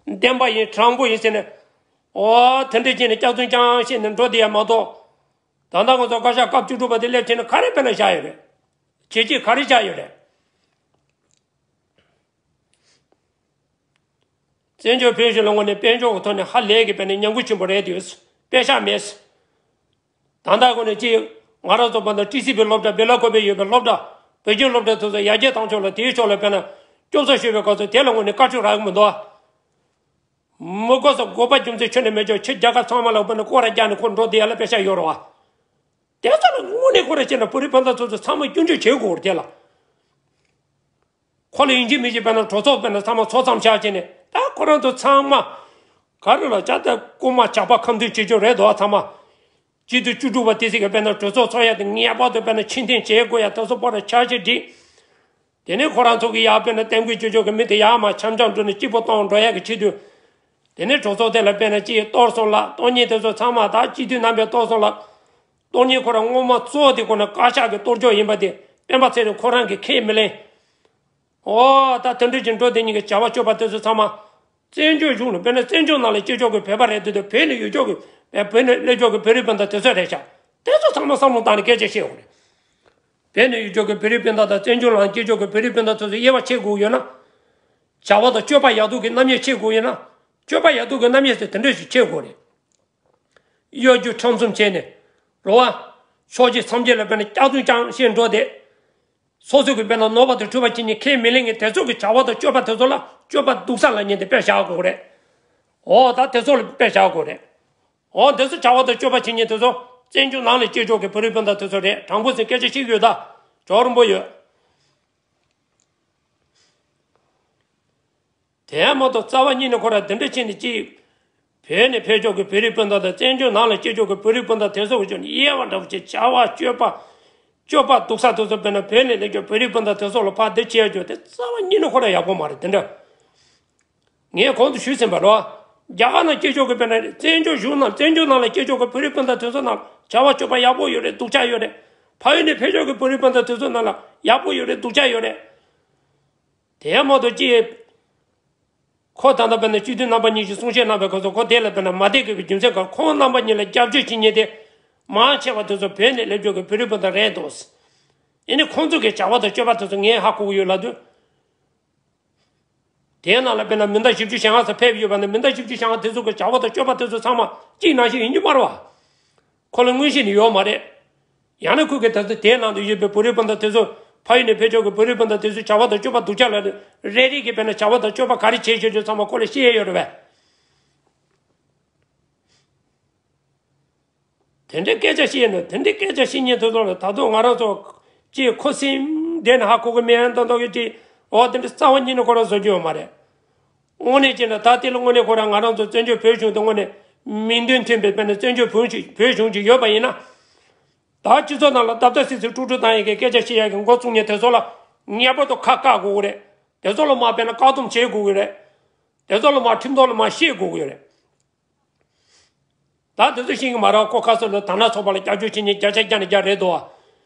བདེན་པ་ཡིན་དྲང་པོ་ཡིན་ཟེར་ནས། ཨོ་དེ་འདྲ་བྱས་ནས་སྐྱག་རྫུན་རྐྱང་བཤད་ནས་འགྲོ་བསྡད་ཡ་མ་གཏོགས། ད་ལྟ་ང་ཚོ་བཀའ་ཤག་སྐབས་བཅུ་དྲུག་པ་དེ་སླེབས་བྱས་ནས་ག་རེ་དཔེར་ན་བཞག་ཡོད་རེད། བྱས་རྗེས་ག་རེ་བཞག་ཡོད་རེད། བཙན་བྱོལ་བོད་གཞུང་ལ་དངོས་གནས་དཔལ་འབྱོར་གྱི་ཐོག་ནས་ཧ་ལས་ཀྱི་དཔེར་ན་ཉམས་རྒུད་ཆེན་པོ་རེད་དུས་དཔེ་ཤག་མེད། ད་ལྟ་དངོས་གནས་ཅི་ང་རང་ཚོ་བར་དུ་ཊི་སི་བི་སློབ་གྲྭ་སྦེལ་ཀོབ་པའི་ཡོད་པའི་སློབ་གྲྭ་བོད་ཁྱིམ་སློབ་གྲྭ་དེ་ཚོ་ཡར་རྒྱས་བཏང་ཕྱོགས་ལ་དེའི་ཕྱོགས་ལ་དཔེར་ན་སྐྱོབ་གསོ་ཞུས་པའི་སྐབས་སུ་དེ་ལ་དངོས་གནས་བཀའ་འཁྲོལ་རག་གི་མི་འདུག་མི་དགོས་ས་དགོས་པ་རྒྱུ་མཚན་ཁྱོན་ནས་མེད་ཆོག་ཕྱི་རྒྱལ་ཁབ་ཚང་མ་ལ་དཔེར་ན་སྐོར་ར་རྒྱག་ནས་ཁོ་འགྲོ་བསྡད་ཡ་ལ་དཔེ་ཤག་ཡོད་རེད་བ། དེ་ཚོ་ལ་དངོས་གནས་ཁོ་ར་བྱས་ན་བོད་རིགས་སྤུན་ཟླ་ཚོ་ཚོ་ཚང་མ་སྐྱོན་བརྗོད་བྱེད་དགོས་རེད་དེ་ལ། ཁོ་ལ་ཡིན་གཅིག་མིན་གཅིག་དཔེར་ན་གྲོས་ཚོགས་དཔེར་ན་ཚང་མ་ཚོ་མཚམས་བཞག་བྱས་ནས་ད་ཁོ་རང་ཚོ་ཚང་མ་ག་རེ་ལ་ཅག་ད་རྐུན་མ་ཇག་པ་ཁ་མཐུན་བྱེད་ཆོག་རེད་དོ་ཚང་མ། སྤྱི་འཐུས་བཅུ་དྲུག་པ་དེ་ཚོ་གི་དཔེར་ན་གྲོས་ཚོགས་ཚོགས་ཡ་དེ་ངེས་པར་དུ་དཔེར་ན་ཕྱིར་འཐེན་བྱེད་དགོས་ཡ་ད་སོ་པོ་ར་ཆ་ཤས་སྒྲིག་དེ་ནས་ཁོ་རང་ཚོ་གི་ཡ་དཔེར་ན་གཏན་འཁེལ་བཅོས་བཅོས་ཀྱི་མི་དེ་ཡ་མ་འཆམ་འཆམ་འགྲོ་ནས་སྐྱིད་པོ་གཏོང་འགྲོ་ཡ་གི་ཆེད་དུ། དེ་ནས་གྲོས་ཚོགས་དེ་ལ་དཔེར་ན་ཅི་གཏོར་སོང་ལ་གཏོར་ཉེན་དེ་ཚོ་ཚང་མ་ད་སྤྱི་འཐུས་རྣམ་པས་གཏོར་སོང་ལ། གཏོར་ཉེན་ཁོ་རང་སྔོན་མ་གཙོ་བོ་དེ་ཁོ་ན་བཀའ་ཤག་གི་གཏོར་ཆོག་ཡིན་པ་དེ་སྤེན་པ་ཚེ་རིང་ཁོ་རང་གིས་ཁས་མི་ལེན། ཨོ་ད་དེ་འདྲ་ཅིག་འགྲོ་དེ་ཉིད་ཀྱི་བྱ་བ་སྤྱོད་པ་དེ་ཚོ་ཚང་མ། བཙན་བྱོལ་གཞུང་ལ་དཔེར་ན་བཙན་བྱོལ་ནང་ལ་སྐྱེས་ཆོག་གི་བོད་པ་རེད་དེ་དུས་བོད་ནས་ཡོད་ཆོག་གི་བོད་ནས་སླེབས་ཆོག་གི་བོད་རིགས་སྤུན་ཟླ་དེ་ཚོ་རེད་ཤག་དེ་ཚོ་ཚང་མ་བསམ་བློ་བཏང་ནས་སྐད་ཆ་བཤད་དགོས་རེད། བོད་ནས་ཡོད་ཆོག་གི་བོད་རིགས་སྤུན་ཟླ་དང་བཙན་བྱོལ་ནང་སྐྱེས་ཆོག་གི་བོད་རིགས་སྤུན་ཟླ་ཚོ་ཚོ་དབྱེ་བ་ཕྱེ་དགོས་ཡོད་ན། བྱ་བ་དང་སྤྱོད་པ་ཡག་སྡུག་གི་རྣམ་དབྱེ་ཕྱེ་དགོས་ཡོད་ན། སྤྱོད་པ་ཡག་སྡུག་གི་རྣམ་དབྱེ་ཟེར་དེ་འདྲ་ཞིག་ཕྱེ་དགོས་རེད། གཡོ་སྒྱུ་ཁྲམ་གསུམ་བྱས་ནས། རོ་བ། ཕྱོགས་གཅིག་མཚམས་གཅིག་ལ་དཔེར་ན་སྐྱག་རྫུན་རྐྱང་བཤད་འགྲོ་དེ། སོ་སོ་གི་དཔེར་ན་ནོར་བ་དང་འཁྲུལ་པ་ཅི་ཉིད་ཁས་མི་ལེན་མཁན་དེ་ཚོ་གི་བྱ་བ་དང་སྤྱོད་པ་དེ་ཚོ་ལ་སྤྱོད་པ་སྡུག་ས་ལབ་མཁན་དེ་དཔེ་བཞག་དགོས་རེད། འོ་ད་དེ་ཚོ་ལ་དཔེ་བཞག་དགོས་རེད། འོ་དེ་ཚོ་བྱ་བ་དང་སྤྱོད་པ་བྱེད་མཁན་དེ་ཚོ་བཙན་བྱོལ་ནང་ལ་སྐྱེས་ཆོག་གི་བོད་རིགས་སྤུན་ཟླ་དེ་ཚོ་རེད། དྲང་པོ་ཟེར་སྐད་ཆ་བཤད་ཡོད་ད། ཇོ་རིན་པོ་ཡོད། དེ་མ་གཏོགས་རྩ་བ་ཉིད་ནས་ཁོ་ར་དེ་འདྲ་བྱས་ནས་ཅིག་བོད་ནས་ཕེབས་ཆོག་གི་བོད་རིགས་སྤུན་ཟླ་དང་བཙན་བྱོལ་ནང་ལ་སྐྱེས་ཆོག་གི་བོད་རིགས་སྤུན་ཟླ་དེ་ཚོ་གི་ཕྱོགས་ནས་དབྱེ་བ་འདྲ་པོ་ཅིག་བྱ་བ་སྤྱོད་པ། སྤྱོད་པ་སྡུག་ས་དེ་ཚོ་དཔེར་ན་བོད་ནས་སླེབས་ཆོག་བོད་རིགས་སྤུན་ཟླ་དེ་ཚོ་ལ་ཕར་འདི་བྱས་ཆོག་དེ་རྩ་བ་ཉིད་ནས་ཁོ་ར་ཡག་པོ་མ་རེད་དེ་འདྲ། ངས་གོང་དུ་ཞུས་ཟིན་པ་རོ། རྒྱ་གར་ནང་སྐྱེས་ཆོག་གི་དཔེར་ན་བཙན་བྱོལ་གཞུང་ནང་བཙན་བྱོལ་ནང་ལ་སྐྱེས་ཆོག་གི་བོད་རིགས་སྤུན་ཟླ་དེ་ཚོ་ནང་བྱ་བ་སྤྱོད་པ་ཡག་པོ་ཡོད་རེད་སྡུག་ཅག་ཡོད་རེད། ཕ་ཡུལ་ནས་ཕེབས་ཆོག་གི་བོད་རིགས་སྤུན་ཟླ་དེ་ཚོ་ནང་ལ་ཡག་པོ་ཡོད་རེད་སྡུག་ཅག་ཡོད་རེད། དེ་མ་གཏོགས་ཅི། ཁོ་ད་ལྟ་དཔེར་ན་སྤྱི་འཐུས་རྣམ་པ་གཉིས་ཀྱིས་གསུང་བཤད་གནང་བའི་སྐབས་སུ་ཁོ་དེ་ལ་དཔེར་ན་མ་བསྡད་དགོས་པའི་རྒྱུ་མཚན་གང་ཁོང་རྣམ་པ་གཉིས་ལ་རྒྱབ་སྐྱོར་བྱེད་མཁན་དེ་མང་ཆེ་བ་དེ་ཚོ་བོད་ནས་སླེབས་ཆོག་གི་བོད་རིགས་སྤུན་ཟླ་རེད་འདུག་ཡིན་ནའི་ཁོང་ཚོ་གི་བྱ་བ་དང་སྤྱོད་པ་དེ་ཚོ་ངས་ཧ་གོ་གི་ཡོད་ལབ་དུས། དེའི་ནང་ལ་དཔེར་ན་མི་ཟླ་བཞི་བཅུ་ཞེ་ལྔ་ཙམ་ཕེབས་ཡོད་པ་ནི་མི་ཟླ་བཞི་བཅུ་ཞེ་ལྔ་དེ་ཚོ་གི་བྱ་བ་དང་སྤྱོད་པ་དེ་ཚོ་ཚང་མ་གཅིག་ནང་བཞིན་ཡིན་རྒྱུ་མ་རེད་བ། ཁོ་ལ་མངོན་ཤེས་ནི་ཡོད་མ་རེད། ཡང་ན་ཁོ་གི་ད་ལྟ་དེའི་ནང་དུ་ཡོད་པའི་བོད་རིགས་སྤུན་ཟླ་དེ་ཚོ་ཕ་ཡུལ་ནས་ཕེབས་ཆོག་གི་བོད་རིགས་སྤུན་ཟླ་དེ་ཚོའི་བྱ་བ་དང་སྤྱོད་པ་སྡུག་ཅག་ལ་རེ་རེ་གིས་དཔེར་ན་བྱ་བ་དང་སྤྱོད་པ་ག་རེ་བྱེད་བྱེད་ཆོག་ཚང་མ་ཁོ་ལ་ཤེས་ཡ་ཡོད་རེད་བས། དེ་འདྲའི་སྐད་ཆ་བཤད་ན་དེ་འདྲའི་སྐད་ཆ་བཤད་མཁན་དེ་ཚོ་ལ་ད་དུང་ང་རང་ཚོ་ཅིག་ཁུ་སིམ་བསྡད་ནས་ཧ་གོ་གི་མེད་མདོག་མདོག་གི་ཅིག་འོ་དེ་འདྲ་རྩ་བ་ཉིད་ནས་ཁོ་རང་བཟོ་རྒྱུ་ཡོད་མ་རེད། དངོས་གནས་བྱས་ན་ད་དེ་ལ་དངོས་གནས་ཁོ་རང་ང་རང་ཚོ་བཙན་བྱོལ་བོད་གཞུང་དུ་དངོས་གནས་མིང་དོན་མཐུན་པའི་དཔེར་ན་བཙན་བྱོལ་བོད་གཞུང་བོད་གཞུང་ཅིག་ཡོད་པ་ཡིན་ན། ད་སྤྱི་ཚོགས་ནང་ལ་ཏག་ཏག་སིག་སིག་དཀྲུག་དཀྲུག་བཏང་ཡས་ཀྱི་སྐད་ཆ་བཤད་ཡས་ཀྱི་འགོ་བཙུགས་མཁན་དེ་ཚོ་ལ་ངེས་པར་དུ་ཁ་བཀག་དགོས་ཀྱི་རེད། དེ་ཚོ་ལ་མར་དཔེར་ན་བཀག་སྡོམ་བྱེད་དགོས་ཀྱི་རེད། དེ་ཚོ་ལ་མར་ཁྲིམས་ཐོག་ལ་མར་བཤད་དགོས་ཀྱི་རེད། ད་དེ་ཚོ་ཤེས་ཀྱི་མ་རེད། ཁོ་ཁ་སང་ལ་དར་ནག་ཚོགས་པ་ལ་སྐྱབས་བཅོལ་བྱེད་མཁན་བརྒྱ་ཆ་བརྒྱ་ནས་བརྒྱ་རེད་དོ།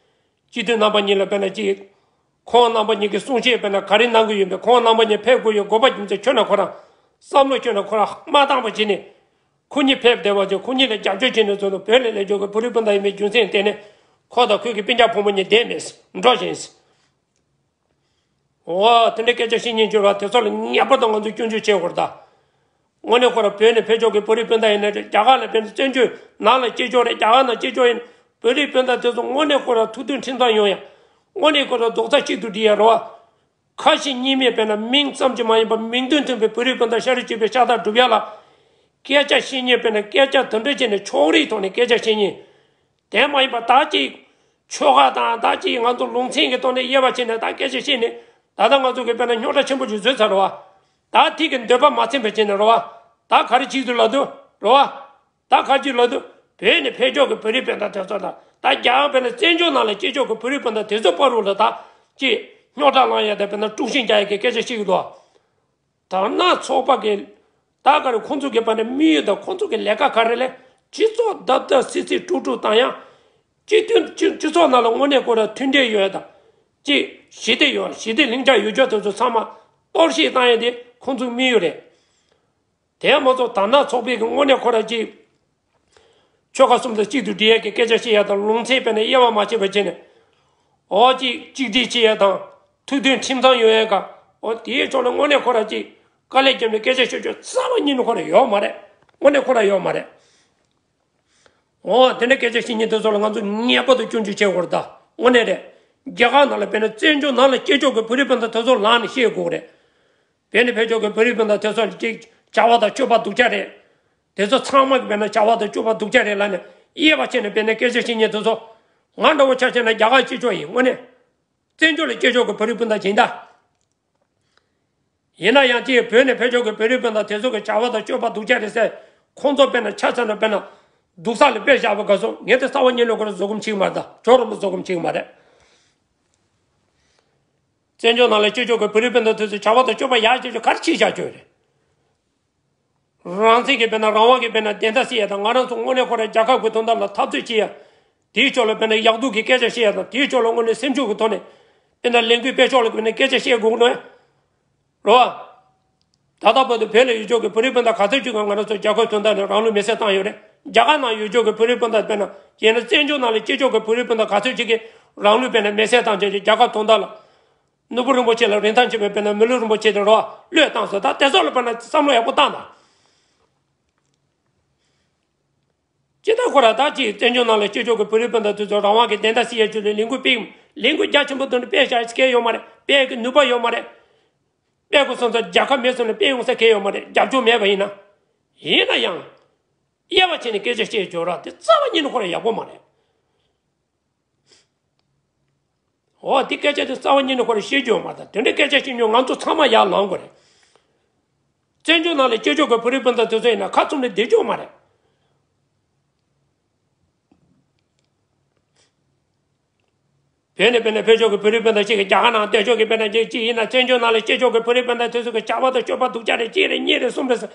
སྤྱི་འཐུས་རྣམ་པ་གཉིས་ལ་དཔེར་ན་ཅིག་ཁོང་རྣམ་པ་གཉིས་ཀྱིས་གསུང་བཤད་དཔེར་ན་ག་རེ་གནང་གི་ཡོད་པས་ཁོང་རྣམ་པ་གཉིས་ཕེབས་དགོས་ཡོད་དགོས་པ་རྒྱུ་མཚན་ཁྱོན་ནས་ཁོ་རང་བསམ་བློ་ཁྱོན་ནས་ཁོ་རང་མ་བཏང་བ་བྱས་ནས། ཁོ་གཉིས་ཕེབས་བསྡད་པ་ཅིག་ཁོ་གཉིས་ལ་རྒྱབ་སྐྱོར་བྱས་ནས་བཟོས་ནས་བོད་ལ་སླེབས་ཆོག་གི་བོད་རིགས་སྤུན་ཟླ་ཡིན་པའི་རྒྱུ་མཚན་བརྟེན་ནས་ཁོ་དང་ཁོའི་གི་སྤུན་ཀྱག་བུ་མོ་གཉིས་བསྡད་མེད་འགྲོ་བཞིན། འོ་དེ་འདྲའི་སྐད་ཆ་བཤད་མཁན་བྱུང་བ་དེ་ཚོ་ལ་ངེས་པར་དུ་ང་ཚོས་སྐྱོན་བརྗོད་བྱེད་དགོས་རེད་ད། དངོས་གནས་ཁོ་རང་བོད་ནས་ཕེབས་ཆོག་གི་བོད་རིགས་སྤུན་ཟླ་ཡིན་ན་རེད། རྒྱ་གར་ལ་ཕེབས་ནས་བཙན་བྱོལ་ནང་ལ་སྐྱེས་ཆོག་རེད། རྒྱ་གར་ནང་སྐྱེས་ཆོག་ཡིན། བོད་རིགས་སྤུན་ཟླ་དེ་ཚོ་དངོས་གནས་ཁོ་རང་ཐུགས་མཐུན་ཁྲིམས་གཙང་ཡོང་ཡ། དངོས་གནས་ཁོ་རང་རྡོག་རྩ་གཅིག་ཏུ་སྒྲིལ་ཡ་རེད་བ། ཁ་ཞེ་གཉིས་མེད་དཔེར་ན་མིང་ཙམ་གྱིས་མ་ཡིན་པར་མིང་དོན་མཐུན་པའི་བོད་རིགས་སྤུན་ཟླ་ཤ་རུས་གཅིག་པའི་ཤ་སྟག་སྒྲུབ་ཡ་ལ། སྐད་ཆ་བཤད་མཁན་དཔེར་ན་སྐད་ཆ་དེ་འདྲ་བྱས་ནས་ཕྱོགས་རིས་ཐོག་ནས་སྐད་ཆ་བཤད་མཁན། དེ་མ་ཡིན་པར་ད་ཅིག་ ཆོལ་ཁ་དང་ད་ཅིག་ང་ཚོ་ལུང་ཚན་གྱི་ཐོག་ནས་དབྱེ་བ་ཕྱེ་ནས་ད་སྐད་ཆ་བཤད་ནས་ད་ལྟ་ང་ཚོ་གི་དཔེར་ན་རྙོག་དྲ་ཆེན་པོ་ཅིག་བཟོས་ཚར་རེད་བ། ད་དེ་གི་འདོད་པ་མ་ཚིམ་པ་བྱས་ནས་རེད་བ། ད་ག་རེ་བྱེད་དུ་ལབ་དུས་རེད་བ། ད་ག་ཅིག་ལབ་དུས་བོད་ནས་ཕེབས་ཕྱོགས་ཀྱི་བོད་རིགས་སྤུན་ཟླ་དེ་ཚོ་དང་ད་རྒྱ་གར་དཔེར་ན་བཙན་བྱོལ་ནང་ལ་སྐྱེས་ཕྱོགས་ཀྱི་བོད་རིགས་སྤུན་ཟླ་དེ་ཚོ་བར་རུ་ལ་ད་ཅིག་རྙོག་དྲ་ལངས་ཡ་དང་དཔེར་ན་དཀྲུག་ཤིང་རྒྱག་ཡ་གི་སྐད་ཆ་བཤད་ཀྱི་འདུག་དར་ནག་ཚོགས་པ་གི་ད་ག་རེ་ཁོང་ཚོ་གི་བར་ནས་དམིགས་ཡུལ་དང་ཁོང་ཚོ་གི་ལས་ཀ་ག་རེ་ལས་སྤྱི་ཚོགས་བརྡབ་བརྡབ་སིལ་སིལ་དཀྲུག་དཀྲུག་བཏང་ཡང་སྤྱི་མཐུན་སྤྱི་སྤྱི་ཚོགས་ནང་ལ་དངོས་གནས་ཁོ་ར་མཐུན་སྒྲིལ་ཡོད་ཡ་དང་ཅིག་ཞི་བདེ་ཡོད་ཞི་བདེ་ལྷིང་འཇགས་ཡོད་རྒྱུ་དེ་ཚོ་ཚང་མ་གཏོར་བཤིག་བཏང་ཡ་དེ་ཁོང་ཚོའི་དམིགས་ཡུལ་རེད། དེ་མ་གཏོགས་དར་ནག་ཚོགས་པའི་གི་དངོས་གནས་ཁོ་ར་ཅིག་ཆོལ་ཁ་གསུམ་དང་གཅིག་ཏུ་སྒྲིལ་ཡས་ཀྱི་སྐད་ཆ་བཤད་ཡས་དང་ལུང་ཚན་དཔེར་ན་དབྱེ་བ་མ་ཕྱེ་བ་བྱས་ནས་ཨོ་ཅིག་གཅིག་སྒྲིལ་བྱེད་ཡས་དང་ཐུགས་མཐུན་ཁྲིམས་གཙང་ཡོད་ཡས་ཀ་ཨོ་དེའི་ཕྱོགས་ལ་དངོས་གནས་ཁོ་ར་ཅིག་དཀའ་ལས་བརྒྱབ་ནས་སྐད་ཆ་ཤོད་རྒྱུ་རྩ་བ་ཉིད་ནས་ཁོ་ར་ཡོད་མ་རེད། དངོས་གནས་ཁོ་ར་ཡོད་མ་རེད། ཨོ་དེ་འདྲ་སྐད་ཆ་བཤད་མཁན་དེ་ཚོ་ལ་ང་ཚོ་ངེས་པར་དུ་སྐྱོན་བརྗོད་བྱེད་དགོས་རེད་ད། དངོས་གནས་རེད། རྒྱ་གར་ནང་ལ་དཔེར་ན་བཙན་བྱོལ་ནང་ལ་སྐྱེས་ཕྱོགས་ཀྱི་བོད་རིགས་སྤུན་ཟླ་དེ་ཚོ་ལངས་ནས་བཤད་དགོས་རེད། བོད་ནས་ཕེབས་ཕྱོགས་ཀྱི་བོད་རིགས་སྤུན་ཟླ་དེ་ཚོ་ལ་ཅིག་བྱ་བ་དང་སྤྱོད་པ་སྡུག་ཅག་རེད། དེ་ཚོ་ཚང་མ་གི་དཔེར་ན་བྱ་བ་དང་སྤྱོད་པ་སྡུག་ཅག་རེད་ལབ་ནས་དབྱེ་བ་ཕྱེ་ནས་དཔེར་ན་སྐད་ཆ་བཤད་མཁན་དེ་ཚོ་ང་འདྲ་བོ་ཆ་བཞག་ན་རྒྱ་གར་སྤྱི་ཚོགས་ཡིན་དངོས་གནས། བཙན་བྱོལ་ལ་སྐྱེས་ཕྱོགས་ཀྱི་བོད་རིགས་སྤུན་ཟླ་ཡིན་ད། ཡིན་ན་ཡང་ཅིག་བོད་ནས་ཕེབས་ཕྱོགས་ཀྱི་བོད་རིགས་སྤུན་ཟླ་དེ་ཚོ་གི་བྱ་བ་དང་སྤྱོད་པ་སྡུག་ཅག་རེད་ཟེར། ཁོང་ཚོ་དཔེར་ན་ཆ་མཚོན་ན་དཔེར་ན་སྡུག་ས་ལ་དཔེ་བཞག་པ་ག་སོང་ངས་དེ་རྩ་བ་ཉིད་ནས་ཁོ་རང་བཟོད་སྒོམ་བྱེད་ཀྱི་མ་རེད་ད། ཁྱོད་རང་མ་བཟོད་སྒོམ་བྱེད་ཀྱི་མ་རེད། བཙན་བྱོལ་ནང་ལ་སྤྱི་ཚོགས་ཀྱི་བོད་རིགས་སྤུན་ཟླ་དེ་ཚོས་བྱ་བ་དང་སྤྱོད་པ་ཡག་ཅིག་ཅིག་ག་རེ་བྱས་བཞག་ཀྱི་ཡོད་རེད། རང་བཙན་གྱི་དཔེར་ན་རང་དབང་གི་དཔེར་ན་བདེན་མཐའ་གསལ་ཡ་དང་ང་རང་ཚོ་དངོས་གནས་ཁོ་རང་རྒྱལ་ཁབ་ཀྱི་དོན་དག་ལ་འཐབ་རྩོད་བྱེད་ཡ། དེའི་ཕྱོགས་ལ་དཔེར་ན་ཡག་སྡུག་གི་སྐད་ཆ་བཤད་ཡ་དང་དེའི་ཕྱོགས་ལ་དངོས་གནས་སེམས་ཤུགས་ཀྱི་ཐོག་ནས་དཔེར་ན་ལས་འགུལ་སྤེལ་ཕྱོགས་ལ་དཔེར་ན་སྐད་ཆ་བཤད་དགོས་ནོ། རོ། ད་ལྟ་བར་དུ་བོད་ལ་ཡོད་ཕྱོགས་ཀྱི་བོད་རིགས་སྤུན་ཟླ་ག་ཚོད་ཅིག་གིས་ང་རང་ཚོ་རྒྱལ་ཁབ་དོན་དག་ནས་རང་ལུས་མེར་སྲེག་བཏང་ཡོད་རེད། རྒྱ་གར་ནང་ཡོད་ཕྱོགས་ཀྱི་བོད་རིགས་སྤུན་ཟླ་དཔེར་ན་ཡིན་ན་བཙན་བྱོལ་ནང་ལ་སྐྱེས་ཕྱོགས་ཀྱི་བོད་རིགས་སྤུན་ཟླ་ག་ཚོད་ཅིག་གིས་རང་ལུས་དཔེར་ན་མེར་སྲེག་བཏང་བྱས་ཀྱི་རྒྱལ་ཁབ་དོན་དག་ལ། ནོར་བུ་རིན་པོ་ཆེ་ལ་རིན་ཐང་ཆེ་བའི་དཔེར་ན་མི་ལུས་རིན་པོ་ཆེ་དེ་རོ་བློས་བཏང་ཟེར་ད་དེ་ཚོ་ལ་དཔེར་ན་བསམ་བློ་ཡག་པོ་བཏང་དང་། ཅི་ལྟར་ཁོ་ར་ད་ཅིག་བཙན་བྱོལ་ནང་ལ་སྤྱི་ཚོགས་ཀྱི་བོད་རིགས་སྤུན་ཟླ་དེ་ཚོ་རང་དབང་གི་བདེན་མཐའ་གསལ་ཡ་ཆེད་ལས་ལས་འགུལ་སྤེལ་ལས་འགུལ་རྒྱ་ཆེན་པོ་དེ་འདྲ་སྤེལ་བྱ་སྐལ་ཡོད་མ་རེད། སྤེལ་གི་ནུས་པ་ཡོད་མ་རེད། སྤེལ་དགོས་སོང་ཙང་རྒྱལ་ཁ་མེད་སོང་ནས་སྤེལ་ཡོང་ས་སྐལ་ཡོད་མ་རེད། རྒྱབ་སྐྱོར་མེད་པ་ཡིན་ན། ཡིན་ན་ཡང་། དབྱེ་བ་ཕྱེ་ནས་སྐད་ཆ་བཤད་ཆོག་ར་དེ་རྩ་བ་ཉིད་ནས་ཁོ་ར་ཡག་པོ་མ་རེད། འོ་དེ་སྐད་ཆ་དེ་རྩ་བ་ཉིད་ནས་ཁོ་ར་བཤད་རྒྱུ་ཡོད་མ་རེད། དེ་འདྲའི་སྐད་ཆ་བཤད་མྱོང་ང་ཚོ་ཚང་མ་ཡར་ལངས་དགོས་རེད། བཙན་བྱོལ་ནང་ལ་སྐྱེས་ཕྱོགས་ཀྱི་བོད་རིགས་སྤུན་ཟླ་དེ་ཚོ་ཡིན་ན་ཁ་བཙུམ་ནས་བསྡད་རྒྱུ་ཡོད་མ་རེད། བོད་ནས་དཔེར་ན་ཕེབས་ཕྱོགས་ཀྱི་བོད་རིགས་སྤུན་ཟླ་གཅིག་གིས་རྒྱ་གར་ནང་བསྡད་ཕྱོགས་ཀྱི་དཔེར་ན་གཅིག་གཅིག་ཡིན་ན་བཙན་བྱོལ་ནང་ལ་སྐྱེས་ཕྱོགས་ཀྱི་བོད་རིགས་སྤུན་ཟླ་དེ་ཚོ་གི་བྱ་བ་དང་སྤྱོད་པ་སྡུག་ཅག་རེད། གཅིག་རེད་གཉིས་རེད་གསུམ་རེད་ཟེར།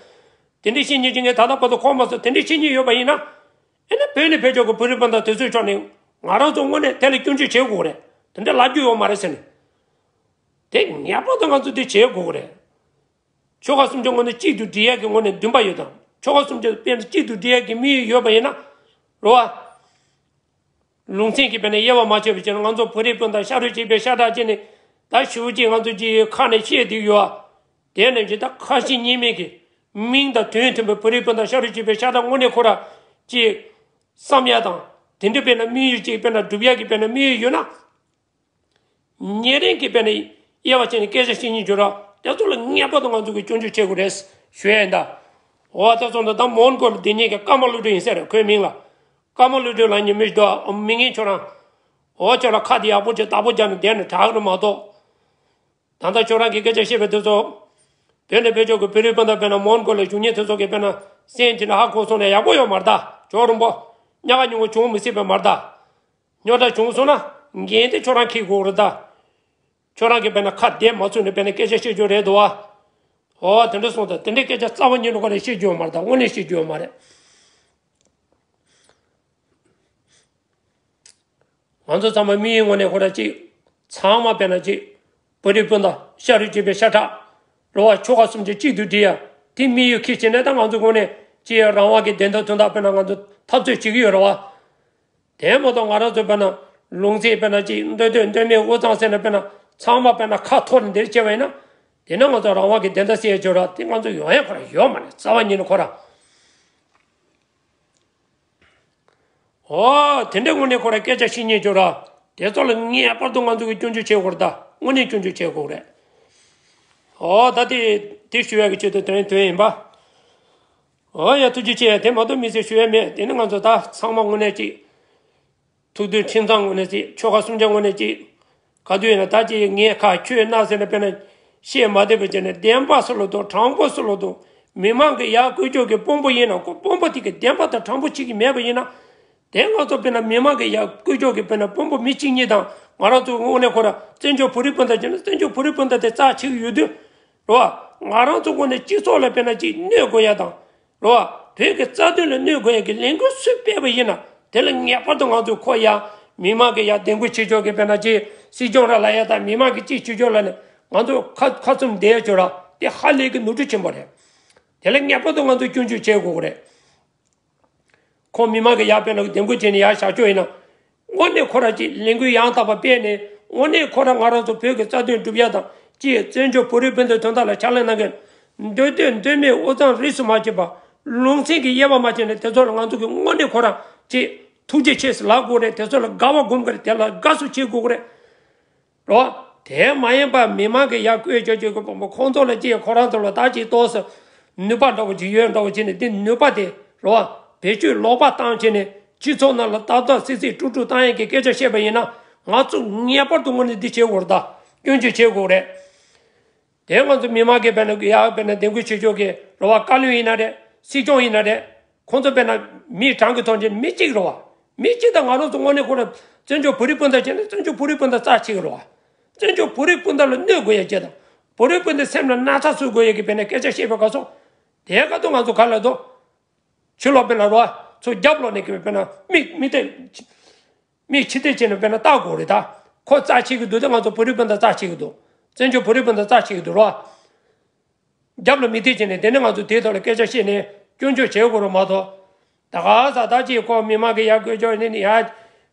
དེ་འདྲའི་བཤད་མཁན་གཅིག་ངས་ད་ལྟ་བར་དུ་གོ་མ་སོང་། དེ་འདྲའི་བཤད་མཁན་ཡོད་པ་ཡིན་ན། ཨེ་ནི་བོད་ནས་ཕེབས་ཕྱོགས་ཀྱི་བོད་རིགས་སྤུན་ཟླ་དེ་ཚོའི་ཕྱོགས་ནས་ང་རང་ཚོ་དངོས་གནས་དེ་ལ་སྐྱོན་བརྗོད་བྱེད་དགོས་རེད། དེ་འདྲ་ལབ་རྒྱུ་ཡོད་མ་རེད་ཟེར་ནས། དེ་ངེས་པར་དུ་ང་ཚོ་དེ་བྱེད་དགོས་རེད། ཆོལ་ཁ་གསུམ་གྱི་ངོས་ནས་གཅིག་ཏུ་སྒྲིལ་ཡག་གི་ངོས་ནས་འདུན་པ་ཡོད་དང་། ཆོལ་ཁ་གསུམ་གྱི་དཔེར་ན་གཅིག་ཏུ་སྒྲིལ་ཡག་གི་དམིགས་ཡུལ་ཡོད་པ་ཡིན་ན། རོ་བ། ལུང་ཚན་གྱི་དཔེར་ན་དབྱེ་བ་མ་ཕྱེ་བ་བྱས་ན་ང་ཚོ་བོད་རིགས་སྤུན་ཟླ་ཤ་རུས་གཅིག་པའི་ཤ་ཁྲག་གཅིག་ནས་ད་ཞུ་གཅིག་ང་ཚོ་གཅིག་ཁ་ནས་བཤད་བསྡད་ཡོད། དེ་ནས་ཅི་ད་ཁ་ཞེ་གཉིས་མེད་ཀྱི་མིང་དང་དོན་མཐུན་པའི་བོད་རིགས་སྤུན་ཟླ་ཤ་རུས་གཅིག་པའི་ཤ་ཁྲག་དངོས་གནས་ཁོ་ར་གཅིག་བསམ་ཡ་དང་དེ་འདྲ་དཔེར་ན་དམིགས་ཡུལ་གཅིག་དཔེར་ན་སྒྲུབ་ཡ་གི་དཔེར་ན་དམིགས་ཡུལ་ཡོད་ན། ཉེ་རིང་གི་དཔེར་ན་དབྱེ་བ་ཕྱེ་ནས་སྐད་ཆ་བཤད་སྙིང་རྗེ་ར་དེ་ཚོ་ལ་ངེས་པར་དུ་ང་ཚོ་གི་སྐྱོན་བརྗོད་བྱེད་དགོས་རེད་ཞུ་ཡ་ཡིན་ད། འོ་དེ་ཚོ་འདི་ད་མོན་གྷོ་ལ་བསྡད་མཁན་གྱི་ཀརྨ་བློ་གྲོས་ཡིན་ས་རེད། ཁོའི་མིང་ལ་ཀརྨ་བློ་གྲོས་ལབ་མཁན་མི་ཞིག་འདུག་མི་ངན་ཁྱོད་རང་། འོ་ཁྱོད་ལ་ཁ་དེ་ཡག་པོ་བྱས་བདག་པོ་རྒྱག་ནས་བསྡད་ན་དྲག་གི་རེད་མ་གཏོགས། ད་ལྟ་ཁྱོད་རང་གི་སྐད་ཆ་བཤད་པའི་དུས་ཚོད། བོད་ནས་བོད་ཕྱོགས་ཀྱི་བོད་རིགས་སྤུན་ཟླ་དཔེར་ན་མོན་གྷོ་ལ་བཞུགས་མཁན་དེ་ཚོ་གི་དཔེར་ན་སེམས་དེ་འདྲ་ཧ་གོ་སོང་ན་ཡག་པོ་ཡོད་མ་རེད་ད། ཇོ་རིན་པོ། ཉག་ག་ཉུང་བོ་བྱུང་མི་སྲིད་པ་མ་རེད་ད། རྙོག་དྲ་བྱུང་སོང་ན་འགན་དེ་ཁྱོད་རང་འཁྱེར་དགོས་རེད་ད། ཁྱོད་རང་གི་དཔེར་ན་ཁ་བདེ་མ་ཚུགས་ནས་དཔེར་ན་སྐད་ཆ་བཤད་རྒྱུ་རེད་འདུག་བ། འོ་དེ་འདྲ་སོང་ད་དེ་འདྲའི་སྐད་ཆ་རྩ་བ་ཉིད་ནས་ཁོ་ལ་བཤད་རྒྱུ་ཡོད་མ་རེད་ད། དངོས་གནས་བཤད་རྒྱུ་ཡོད་མ་རེད། ང་ཚོ་ཚང་མ་མི་ཡི་ངོས་ནས་ཁོ་ར་གཅིག་ཚང་མ་དཔེར་ན་གཅིག་བོད་རིགས་སྤུན་ཟླ་ཤ་རུས་གཅིག་པའི་ཤ་ཁྲག་རེད་བ། ཆོལ་ཁ་གསུམ་གྱི་གཅིག་ཏུ་སྒྲིལ་ཡ་དེ་དམིགས་ཡུལ་འཁྱེར་བྱས་ནས་ད་ང་ཚོ་ངོས་ནས་གཅིག་རང་དབང་གི་བདེན་མཐའ་དོན་དག་དཔེར་ན་ང་ཚོ་འཐབ་རྩོད་བྱེད་ཀྱི་ཡོད་རེད་བ། དེ་མ་གཏོགས་ང་རང་ཚོ་དཔེར་ན་ལུང་ཚན་དཔེར་ན་གཅིག་མདོ་སྟོད་མདོ་སྨད་དབུས་གཙང་ཟེར་ན་དཔེར་ན་ཚང་མ་དཔེར་ན་ཁ་འཐོར་ནས་འདིར་བྱས་པ་ཡིན་ན། དེ་ནི་ང་ཚོ་རང་དབང་གི་བདེན་མཐའ་གསལ་ཡ་ཆོལ་ར་དེ་ང་ཚོ་ཡོང་ཡ་ཁོ་ར་ཡོད་མ་རེད། རྩ་བ་ཉིད་ནས་ཁོ་ར། ཨོ། དེ་འདྲའི་དངོས་གནས་ཁོ་ར་སྐད་ཆ་བཤད་མཁན་ཅིག་ར། དེ་ཚོ་ལ་ངེས་པར་དུ་ང་ཚོ་གིས་སྐྱོན་བརྗོད་བྱེད་དགོས་རེད་ད། དངོས་གནས་སྐྱོན་བརྗོད་བྱེད་དགོས་རེད། ཨོ་ད་དེ་དེ་ཞུ་ཡག་གི་ཆེད་དུ་དོན་དོན་ཡིན་པ། ཨོ་ཡ་ཐུགས་རྗེ་ཆེ། དེ་མ་གཏོགས་དམིགས་བསལ་ཞུ་ཡ་མེད། དེ་ནི་ང་ཚོ་ད་ཚང་མ་དངོས་གནས་ཅིག་ཐུགས་འདུན་ཁྲིམས་གཙང་ངོས་ནས་ཅིག་ཆོལ་ཁ་སུམ་ཅུ་ངོས་ནས་ཅིག་ག་དུས་ཡིན་ན་ད་ཅིག་ངས་ཁ་ཁྱོད་སྣ་ཟེར་ནས་དཔེར་ན་བཤད་མ་བསྡད་པ་བྱས་ནས་བདེན་པ་སུ་ལ་འདུག་དྲང་པོ་སུ་ལ་འདུག་མི་མང་གི་ཡར་བཀོད་ཕྱོགས་ཀྱི་དཔོན་པོ་ཡིན་ན་ཁོ་དཔོན་པོ་དེ་གི་བདེན་པ་དང་དྲང་པོ་བྱེད་ཀྱི་མེད་པ་ཡིན་ན། དེ་ང་ཚོ་དཔེར་ན་མི་མང་གི་ཡར་བཀོད་ཕྱོགས་ཀྱི་དཔེར་ན་དཔོན་པོ་མི་གཅིག་གཉིས་དང་ང་རང་ཚོ་དངོས་གནས་ཁོ་ར་བཙན་བྱོལ་བོད་རིགས་སྤུན་ཟླ་བྱས་ན་བཙན་བྱོལ་བོད་རིགས་སྤུན་ཟླ་དེ་རྩ་ཆེ་གི་ཡོད་དུས། རེད་བ། ང་རང་ཚོ་དངོས་གནས་སྤྱི་ཚོགས་ལ་དཔེར་ན་ཅིག་གནོད་དགོས་ཡ་དང་། རེད་བ། བོད་ཀྱི་རྩ་དོན་ལ་གནོད་དགོས་ཡ་གི་ལས་འགུལ་སུས་སྤེལ་བ་ཡིན་ན་དེ་ལ་ངེས་པར་དུ་ང་ཚོས་ཁོ་ཡ་མི་མང་གི་ཡ་བདེ་འགོད་བྱེད་ཕྱོགས་ཀྱི་དཔེར་ན་ཅིག་སྲིད་སྐྱོང་ར་ལ་ཡ་དང་མི་མང་གི་ཅིག་བྱེད་ཕྱོགས་ལ་ནི་ང་ཚོ་ཁ་ཁ་ཚུམ་བསྡད་ཡ་ཆོག་ར་དེ་ཧ་ལས་ཀྱི་ནོར་འཁྲུལ་ཆེན་པོ་རེད། དེ་ལ་ངེས་པར་དུ་ང་ཚོས་སྐྱོན་བརྗོད་བྱེད་དགོས་ཀྱི་རེད། ཁོང་མི་མང་གི་ཡར་དཔེར་ན་བདེ་འགོད་བྱས་ནས་ཡར་བཞག་ཆོག་ཡིན་ན། དངོས་གནས་ཁོ་ར་ཅིག་ལས་འགུལ་ཡང་དག་པ་སྤེལ་ནས་དངོས་གནས་ཁོ་ར་ང་རང་ཚོ་བོད་ཀྱི་རྩ་དོན་སྒྲུབ་ཡ་དང་ཅིག་བཙན་བྱོལ་བོད་རིགས་སྤུན་ཟླའི་དོན་དག་ལ་ཕྱག་ལས་གནང་མཁན་འདོད་འདོད་འདོད་མེད་དབུ་གཙང་རིས་སུ་མ་ཆད་པ་ལུང་ཚན་གྱི་དབྱེ་བ་མ་ཕྱེ་ནས་དེ་ཚོ་ལ་ང་ཚོ་གི་དངོས་གནས་ཁོ་ར་ཅིག་ཐུགས་རྗེ་ཆེ་ཟེར་ལབ་དགོས་རེད། དེ་ཚོ་ལ་དགའ་བ་སྒོམ་དགོས་རེད། དེ་ལ་དགའ་བསུ་བྱེད་དགོས་རེད། རོ། དེ་མ་ཡིན་པ་མི་མང་གི་ཡར་བཀོད་བྱ་རྒྱུ་གི་ཁོང་ཚོ་ལ་ཅིག་ཁོ་རང་ཚོ་ལ་ད་ཅིག་ཏོག་ཙམ་ནུས་པ་འདྲ་བོ་ཅིག་ཡོད་འདྲ་བོ་བྱས་ནས་དེ་ནུས་པ་དེ་རོ། བེད་སྤྱོད་ལོག་པ་བཏང་བྱས་ནས་སྤྱི་ཚོགས་ནང་ལ་ཏག་ཏག་སིག་སིག་དཀྲུག་དཀྲུག་བཏང་ཡས་ཀྱི་སྐད་ཆ་བཤད་པ་ཡིན་ན་ང་ཚོ་ངེས་པར་དུ་དངོས་གནས་འདི་བྱེད་དགོས་རེད། ད་སྐྱོན་བརྗོད་བྱེད་དགོས་རེད། དེ་ང་ཚོ་མི་མང་གིས་དཔེར་ན་ཡག་དཔེར་ན་འདེམས་བསྐོ་བྱེད་ཕྱོགས་ཀྱི་རེད་བ། བཀའ་བློན་ཡིན་ན་རེད། སྲིད་སྐྱོང་ཡིན་ན་རེད། ཁོང་ཚོ་དཔེར་ན་མིའི་གྲངས་ཀྱི་ཐོག་ནས་མི་གཅིག་རེད་བ། མི་གཅིག་དང་ང་རང་ཚོ་དངོས་གནས་ཁོ་རང་བཙན་བྱོལ་བོད་རིགས་སྤུན་ཟླ་བྱས་ན་བཙན་བྱོལ་བོད་རིགས་སྤུན་ཟླ་རྩ་ཆེ་གི་རེད་བ། བཙན་བྱོལ་བོད་རིགས་སྤུན་ཟླ་ལ་གནོད་དགོས་ཡ་ཅིག་དང་བོད་རིགས་སྤུན་ཟླའི་སེམས་ལ་ན་ཚ་བཟོ་དགོས་ཡ་གི་དཔེར་ན་སྐད་ཆ་བཤད་པའི་སྐབས་སུ། དེའི་སྐབས་དུ་ང་ཚོ་ག་ལ་དོ། ཕྱི་ལོགས་དཔེར་ན་རོ། ཚུར་རྒྱབ་ལོག་ནས་ཀྱི་དཔེར་ན་མིག་མིག་ལྟོས། མིག་ཕྱི་ལྟོས་བྱས་ནས་དཔེར་ན་བལྟ་དགོས་རེད་ད། ཁོ་རྩ་ཆེ་གི་འདུག་ད་ང་ཚོ་བོད་རིགས་སྤུན་ཟླ་རྩ་ཆེ་གི་འདུག་བཙན་བྱོལ་བོད་རིགས་སྤུན་ཟླ་རྩ་ཆེ་གི་འདུག་རོ། རྒྱབ་ལ་མིག་ལྟོས་བྱས་ནས་དེ་ནས་ང་ཚོ་དེའི་ཐོག་ལ་སྐད་ཆ་བཤད་ནས་སྐྱོན་བརྗོད་བྱེད་དགོས་རེད་མ་གཏོགས། ད་ག་ས་ད་ཅིག་ཁོ་མི་མང་གི་ཡར་བཀོད་ཕྱོགས་ནས་ནི་ཡ།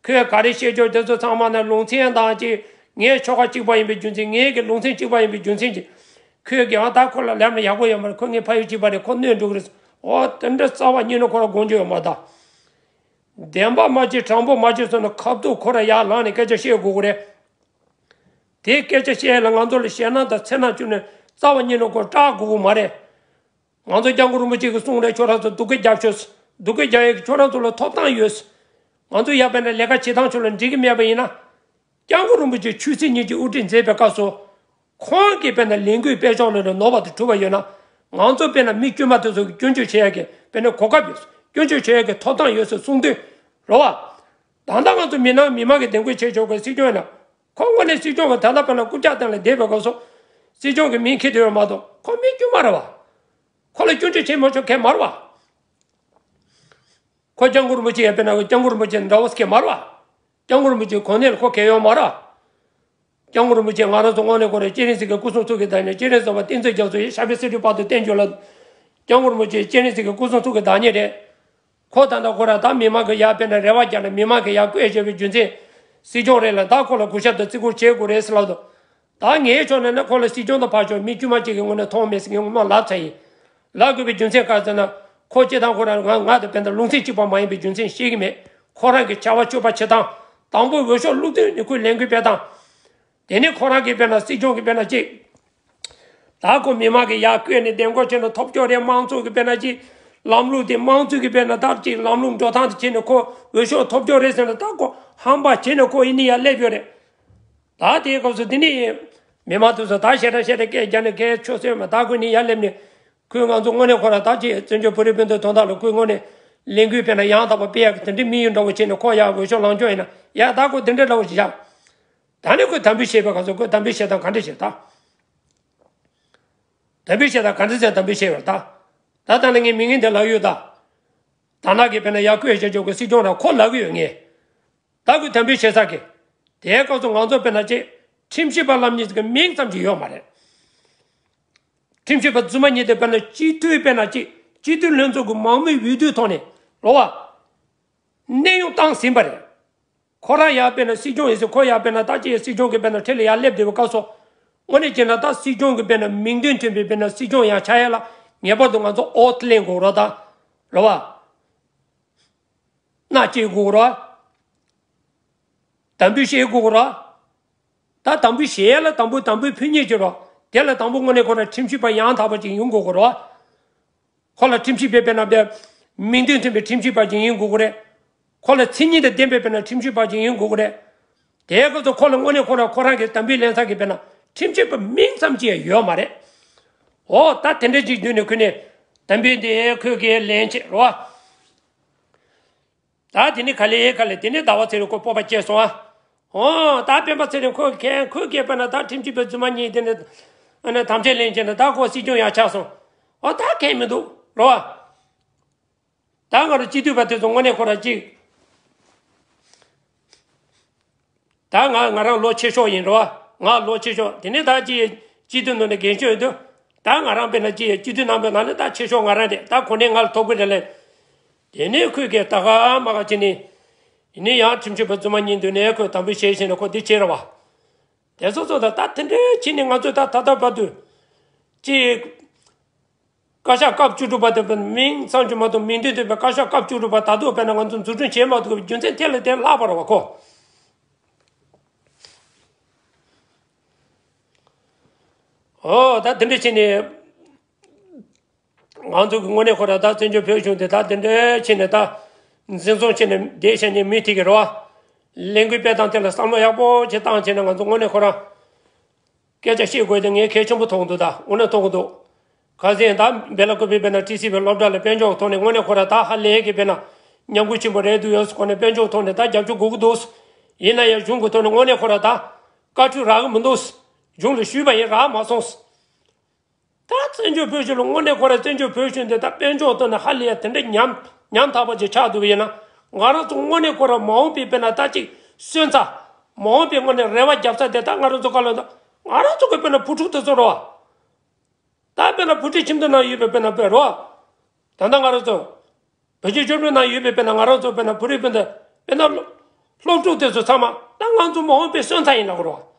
ཁོས་ག་རེ་བཤད་ཕྱོགས་དེ་ཚོ་ཚང་མ་ན་ལུང་ཚན་དང་ཅིག་ངའི་ཆོལ་ཁ་གཅིག་པ་ཡིན་པའི་རྒྱུ་མཚན་ངའི་གི་ལུང་ཚན་གཅིག་པ་ཡིན་པའི་རྒྱུ་མཚན་གྱིས། ཁོས་ཀྱང་ད་ཁོ་ལ་ལབ་ན་ཡག་པོ་ཡོད་མ་རེད། ཁོ་ངའི་ཕ་ཡུལ་གཅིག་པ་རེད། ཁོ་གནོད་འགྲོ་གི་རེད། འོ་དེ་འདྲ་རྩ་བ་ཉིད་ནས་ཁོ་ལ་དགོངས་རྒྱུ་ཡོད་མ་རེད་ད། བདེན་པ་མ་བྱེད་དྲང་པོ་མ་བྱེད་སོང་ན་ཁ་ཐུག་ཁོ་ར་ཡར་ལངས་ནས་སྐད་ཆ་བཤད་དགོས་ཀྱི་རེད། དེ་སྐད་ཆ་བཤད་ལ་ང་ཚོ་ལ་ཞེད་སྣང་དང་འཚེར་སྣང་བྱུང་ནས་རྩ་བ་ཉིད་ནས་ཁོ་སྐྲག་དགོས་ཀྱི་མ་རེད། ང་ཚོ་སྐྱབས་མགོན་རིན་པོ་ཆེ་གིས་གསུངས་རེད། ཁྱོད་རང་ཚོ་སྡུག་སྐད་རྒྱབ་ཤོག་སྡུག་སྐད་རྒྱག་ཡས་ཀྱི་ཁྱོད་རང་ཚོ་ལ་ཐོབ་ཐང་ཡོད། ང་ཚོ་ཡར་དཔེར་ན་ལས་ཀ་བྱེད་སྟངས་ཁྱོད་ལ་འགྲིག་གི་མེད་པ་ཡིན་ན། སྐྱབས་མགོན་རིན་པོ་ཆེ་ཆོས་སྲིད་གཉིས་ཀྱི་དབུ་ཁྲིད་མཛད་པའི་སྐབས་སུ། ཁོང་གིས་དཔེར་ན་ལས་འགུལ་སྤེལ་ཕྱོགས་ལ་ནོར་བ་དང་གྲུབ་པ་ཡོད་ན། ང་ཚོ་དཔེར་ན་མི་དཀྱུས་མ་དེ་ཚོ་གི་སྐྱོན་བརྗོད་བྱེད་ཡས་ཀྱི་དཔེར་ན་གོ་སྐབས་ཡོད། སྐྱོན་བརྗོད་བྱེད་ཡས་ཀྱི་ཐོབ་ཐང་ཡོད་ཟེར་གསུངས་དུས། རེད་བ། ད་ལྟ་ང་ཚོ་མི་ནང་མི་མང་གི་འདེམས་བསྐོ་བྱེད་ཆོག་གི་སྲིད་སྐྱོང་ཡིན་ན། ཁོ་དངོས་གནས་སྲིད་སྐྱོང་གི་ད་ལྟ་དཔེར་ན་རྐུབ་བཀྱག་སྟེང་ལ་བསྡད་པའི་སྐབས་སུ། སྲིད་སྐྱོང་གི་མིང་འཁྱེར་བསྡད་ཡོད་མ་གཏོགས་ཁོ་མི་དཀྱུས་མ་རེད་བ། ཁོ་ལ་སྐྱོན་བརྗོད་བྱེད་མ་ཆོག་མཁན་མ་རེད་བ། ཁོ་སྐྱབས་མགོན་རིན་པོ་ཆེ་ཡང་དཔེར་ན་སྐྱབས་མགོན་རིན་པོ་ཆེ་འདྲ་བོ་ཞིག་མ་རེད་བ། སྐྱབས་མགོན་རིན་པོ་ཆེ་གོ་གནས་ལ་ཁོ་གལ་ཡོད་མ་རེད། སྐྱབས་མགོན་རིན་པོ་ཆེ་ང་རང་ཚོ་དངོས་གནས་ཁོ་རང་སྤྱན་རས་གཟིགས་ཀྱི་སྐུ་གསུང་ཐུགས་ཀྱི་བདག་ཉིད་སྤྱན་རས་གཟིགས་པ་བསྟན་འཛིན་རྒྱ་མཚོ་ཡི་ཞབས་པད་སྲིད་མཐའི་བར་དུ་བརྟན་གྱུར་ལ། སྐྱབས་མགོན་རིན་པོ་ཆེ་སྤྱན་རས་གཟིགས་ཀྱི་སྐུ་གསུང་ཐུགས་ཀྱི་བདག་ཉིད་རེད། ཁོ་ད་ལྟ་ཁོ་རང་ད་མི་མང་གི་ཡར་དཔེར་ན་རེ་བ་རྒྱག་ནས་མི་མང་གི་ཡར་བསྐོས་བྱས་པའི་རྒྱུ་མཚན། སྲིད་སྐྱོང་རེད་ལ་ད་ཁོ་ལ་གུས་ཞབས་དང་བརྩི་བཀུར་བྱེད་དགོས་རེད་ཟེར་ལབ་འདུག་ད་ངའི་ཕྱོགས་ནས་ན་ཁོ་ལ་སྲིད་སྐྱོང་དང་ཕར་ཕྱོགས་མི་དཀྱུས་མ་གཅིག་གི་ངོས་ནས་མཐོང་མེད་ཟེར་ངས་ངོ་མ་ལབ་ཚར་ཡིན། ལབ་དགོས་པའི་རྒྱུ་མཚན་ག་རེ་ཟེར་ན། ཁོ་སྤྱིར་བཏང་ཁོ་རང་ང་ང་དང་དཔེར་ན་ལུང་ཚན་གཅིག་པ་མ་ཡིན་པའི་རྒྱུ་མཚན་ཤེས་ཀྱི་མེད། ཁོ་རང་གི་བྱ་བ་སྤྱོད་པ་བྱེད་སྟངས། དང་པོ་འོས་ཤོག་བླུགས་དུས་ནས་ཁོས་ལས་འགུལ་སྤེལ་སྟངས། དེ་ནས་ཁོ་རང་གིས་དཔེར་ན་སྲིད་སྐྱོང་གིས་དཔེར་ན་ཅིག་ད་ཁོ་མི་མང་གིས་ཡར་བསྐོས་ནས་འདེམས་བསྐོ་བྱས་ནས་ཐོབ་ཆོག་རེད། མང་ཚོགས་ཀྱིས་དཔེར་ན་ཅིག་ལམ་ལུགས་དེ་མང་ཚོགས་ཀྱིས་དཔེར་ན་ད་ཅིག་ལམ་ལུགས་འགྲོ་སྟངས་དེ་བྱས་ནས་ཁོ་འོས་ཤོག་ཐོབ་ཆོག་རེད་ཟེར་ནས་ད་ཁོ་ཧམ་པ་བྱས་ནས་ཁོ་ཡིན་ནི་ཡར་སླེབས་ཡོད་རེད། ད་དེའི་སྐབས་སུ་དེ་ནས་མི་མང་དེ་ཚོ་ད་ཞེ་དྲག་ཞེ་དྲག་སྐད་རྒྱག་ནས་སྐད་ཆོད་སོང་མ། ད་ཁོ་ནི་ཡར་སླེབས་ནས་ཁོས་ང་ཚོ་དངོས་གནས་ཁོ་རང་ད་ཅིག་བཙན་བྱོལ་བོད་རིགས་སྤུན་ཟླའི་དོན་དག་ལ་ཁོས་དངོས་གནས་ལས་འགུལ་སྤེལ་ན་ཡང་དག་པ་སྤེལ་ཡག་གི་དེ་འདྲའི་དམིགས་ཡུལ་འདྲ་བོ་བྱས་ནས་ཁོ་ཡར་འོས་ཤོག་ལངས་ཆོག་ཡིན་ན་ཡ་ད་ཁོ་དེ་འདྲ་འདྲ་བོ་ཞིག་བཞག་ད་ནི་ཁོས་དམ་འབུལ་བྱས་པའི་སྐབས་སུ་ཁོས་དམ་འབུལ་བྱེད་སྟངས་ག་འདྲ་བྱེད་ད། དམ་འབུལ་བྱེད་སྟངས་ག་འདྲ་བྱས་དམ་འབུལ་བྱས་པར་ད། ད་ལྟ་ནི་ངས་མི་ངན་དེ་ལབ་ཡོད་ད། ད་ནག་གི་དཔེར་ན་ཡར་བསྐོས་བྱས་ཆོག་གི་སྲིད་སྐྱོང་ར་ཁོ་ལབ་གི་ཡོད་ངས། ད་ཁོས་དམ་འབུལ་བྱེད་ས་གི། དེའི་སྐབས་སུ་ང་ཚོ་དཔེར་ན་ཅིག་ཁྲིམས་ཞིབ་པ་ལབ་མཁན་ཅིག་གི་མིང་ཙམ་ཅིག་ཡོད་མ་རེད། ཁྲིམས་ཞིབ་པ་རྫུན་མ་ཉིད་དེ་དཔེར་ན་སྤྱི་འཐུས་དཔེར་ན་ཅིག་སྤྱི་འཐུས་ལྷན་ཚོགས་ཀྱི་མང་མོས་འོས་བསྡུའི་ཐོག་ནས་རོ་བ། གནས་དབྱུང་བཏང་ཟིན་པ་རེད། ཁོ་རང་ཡར་དཔེར་ན་སྲིད་སྐྱོང་ཡིན་ཟེར་ཁོ་ཡར་དཔེར་ན་ད་ཅི་ཡང་སྲིད་སྐྱོང་གི་དཔེར་ན་འཁྲིས་ལ་ཡར་སླེབས་བསྡད་པའི་སྐབས་སུ། དངོས་གནས་བྱས་ན་ད་སྲིད་སྐྱོང་གི་དཔེར་ན་མིང་དོན་མཐུན་པའི་དཔེར་ན་སྲིད་སྐྱོང་ཡང་ཆགས་ཡ་ལ་ངེས་པར་དུ་ང་ཚོ་ཨོ་ཐི་ལེན་དགོས་རོགས་ད། རེད་བ། མནའ་སྐྱེལ་དགོས་རོགས། དམ་འབུལ་བྱེད་དགོས་རོགས། ད་དམ་འབུལ་བྱེད་ཡ་ལ་དམ་འབུལ་དམ་འབུལ་ཕུལ་མཁན་ཅིག་རོགས། དེ་ལ་དང་པོ་དངོས་གནས་ཁོ་རང་ཁྲིམས་ཞིབ་པ་ཡང་དག་པ་ཅིག་ཡིན་དགོས་ཀྱི་རོགས། ཁོ་ལ་ཁྲིམས་ཞིབ་པའི་དཔེར་ན་དཔེ། མིང་དོན་མཐུན་པའི་ཁྲིམས་ཞིབ་པ་ཅིག་ཡིན་དགོས་ཀྱི་རེད། ཁོ་ལ་མཚན་ཉིད་དང་ལྡན་པའི་དཔེར་ན་ཁྲིམས་ཞིབ་པ་ཅིག་ཡིན་དགོས་ཀྱི་རེད། དེའི་སྐབས་སུ་ཁོ་ལ་དངོས་གནས་ཁོ་རང་ཁོ་རང་གི་དམ་འབུལ་ལེན་ས་གི་དཔེར་ན་ཁྲིམས་ཞིབ་པ་མིང་ཙམ་ཅིག་ཡང་ཡོད་མ་རེད། འོ་ད་དེ་འདྲ་ཅིག་བརྒྱུད་ནས་ཁོ་ནས་དམ་འབུལ་འདི་ཁོས་གི་ལེན་བྱས་རོ། ད་དེ་ནི་ག་ལེ་ག་ལེ་དེ་ནི་ཟླ་བ་ཚེ་རིང་ཁོ་སྤོབས་པ་སྐྱེས་སོང་ཨ། འོ་ད་སྤེན་པ་ཚེ་རིང་ཁོ་མཁན་ཁོས་གི་དཔེར་ན་ད་ཁྲིམས་ཞིབ་པའི་རྫུན་མ་གཉིས་དེ་ནི་ཨ་ནི་དམ་བཅའ་ལེན་བྱས་ནས་ད་ཁོ་སྲིད་སྐྱོང་ཡག་ཆགས་སོང་། འོ་ད་མཁན་མི་འདུག་རོ། ད་ང་རང་སྤྱི་འཐུས་པ་དེ་ཚོ་དངོས་གནས་ཁོ་རང་གཅིག་ད་ང་ང་རང་ལོ་ཆེ་ཤོས་ཡིན་རོ། ང་ལོ་ཆེ་ཤོས་དེ་ནས་ད་ཅི་སྤྱི་འཐུས་ནང་ནས་རྒན་ཤོས་ཡིན་དུས། ད་ང་རང་དཔེར་ན་ཅི་སྤྱི་འཐུས་རྣམ་པའི་ནང་ནས་ད་ཆེ་ཤོས་ང་རང་རེད། ད་གོ་གནས་ང་ལ་ཐོབ་གི་རེད་ལེ། དེ་ནས་ཁོས་གི་ད་ག་མ་ག་ཅི་ནི། ཡིན་ནའི་ཡང་ཁྲིམས་ཞིབ་པ་རྫུན་མ་གཉིས་འདུག་ནས་ཁོས་དམ་འབུལ་བྱས་ཤིང་ནས་ཁོ་འདི་བྱས་ར་བ། དེ་སོ་སོ་ད་ད་དེ་འདྲའི་ཕྱིན་ནས་ང་ཚོས་ད་ད་ལྟ་བར་དུ། ཅི། བཀའ་ཤག་སྐབས་བཅུ་དྲུག་པ་དེ་དཔེར་ན་མིང་ཙམ་གྱིས་མ་གཏོགས་མིང་དོན་མཐུན་པའི་བཀའ་ཤག་སྐབས་བཅུ་དྲུག་པ་ད་དུང་དཔེར་ན་ང་ཚོ་འཛུགས་སྐྲུན་བྱེད་མ་ཐུབ་པའི་རྒྱུ་མཚན་དེ་ལ་བརྟེན་ལྷག་པ་རེད་བ་ཁོ། ཨོ་ད་དེ་འདྲ་བྱས་ནས་ང་ཚོ་གི་དངོས་གནས་ཁོ་ར་ད་བཙན་བྱོལ་བོད་གཞུང་དེ་ད་དེ་འདྲ་བྱས་ནས་ད་འཛིན་བཟུང་བྱས་ནས་བསྡད་བཞག་མཁན་མི་དེ་གི་རེད་བ། ལས་འགུལ་སྤེལ་སྟངས་དེ་ལ་བསམ་བློ་ཡག་པོ་ཅིག་བཏང་བྱས་ནས་ང་ཚོ་དངོས་གནས་ཁོ་ར། སྐད་ཆ་བཤད་དགོས་དེ་ངས་གལ་ཆེན་པོ་མཐོང་གི་འདུག་ད་དངོས་གནས་མཐོང་གི་འདུག་ཁ་སང་ད་སྦེ་ལ་ཀོ་པི་དཔེར་ན་ཊི་སི་བི་སློབ་གྲྭ་ལ་དཔལ་འབྱོར་ཐོག་ནས་དངོས་གནས་ཁོ་ར་ད་ཧ་ལས་ཀྱི་དཔེར་ན་ཉམས་རྒུད་ཆེན་པོ་རེད་འདུག་ཡོད་ཁོ་ནས་དཔལ་འབྱོར་ཐོག་ནས་ད་རྒྱབ་སྐྱོར་དགོས་ཀྱི་འདུག་ཡིན་ན་ཡང་གཞུང་གི་ཐོག་ནས་དངོས་གནས་ཁོ་ར་ད་བཀའ་འཁྲོལ་རག་གི་མི་འདུག་གཞུང་ལ་ཞུས་པ་ཡིན་རག་མ་སོང་། ད་བཙན་བྱོལ་བོད་གཞུང་ལ་དངོས་གནས་ཁོ་ར་བཙན་བྱོལ་བོད་གཞུང་འདི་ད་དཔལ་འབྱོར་ཐོག་ནས་ཧ་ལས་ཡ་དེ་འདྲ་ཉམས་ཉམ་ཐག་པ་ཅིག་ཆགས་འདུག་པ་ཡིན་ན། ང་རང་ཚོ་དངོས་གནས་ཁོ་ར་མ་འོངས་པའི་དཔེར་ན་ད་ཅིག་སོན་ཚ། མ་འོངས་པའི་དངོས་གནས་རེ་བ་རྒྱབ་ས་དེ་ད་ང་རང་ཚོ་ག་ལ་ད་ང་རང་ཚོ་གི་དཔེར་ན་བུ་ཕྲུག་དེ་ཚོ་རོ། ད་དཔེར་ན་བུ་ཁྲིད་ཁྱིམ་སྡེ་ནང་ཡོད་པའི་དཔེར་ན་དཔེ་རོ། ད་ལྟ་ང་རང་ཚོ་བོད་ཀྱི་ཆོས་ལུགས་ནང་ཡོད་པའི་དཔེར་ན་ང་རང་ཚོ་དཔེར་ན་བུ་རིགས་སྤུན་ཟླ་དཔེར་ན་སློབ་སློབ་ཕྲུག་དེ་ཚོ་ཚང་མ་ད་ང་ཚོ་མ་འོངས་པའི་སོན་རྩ་ཡིན་ལབ་དགོས་རེད་བ།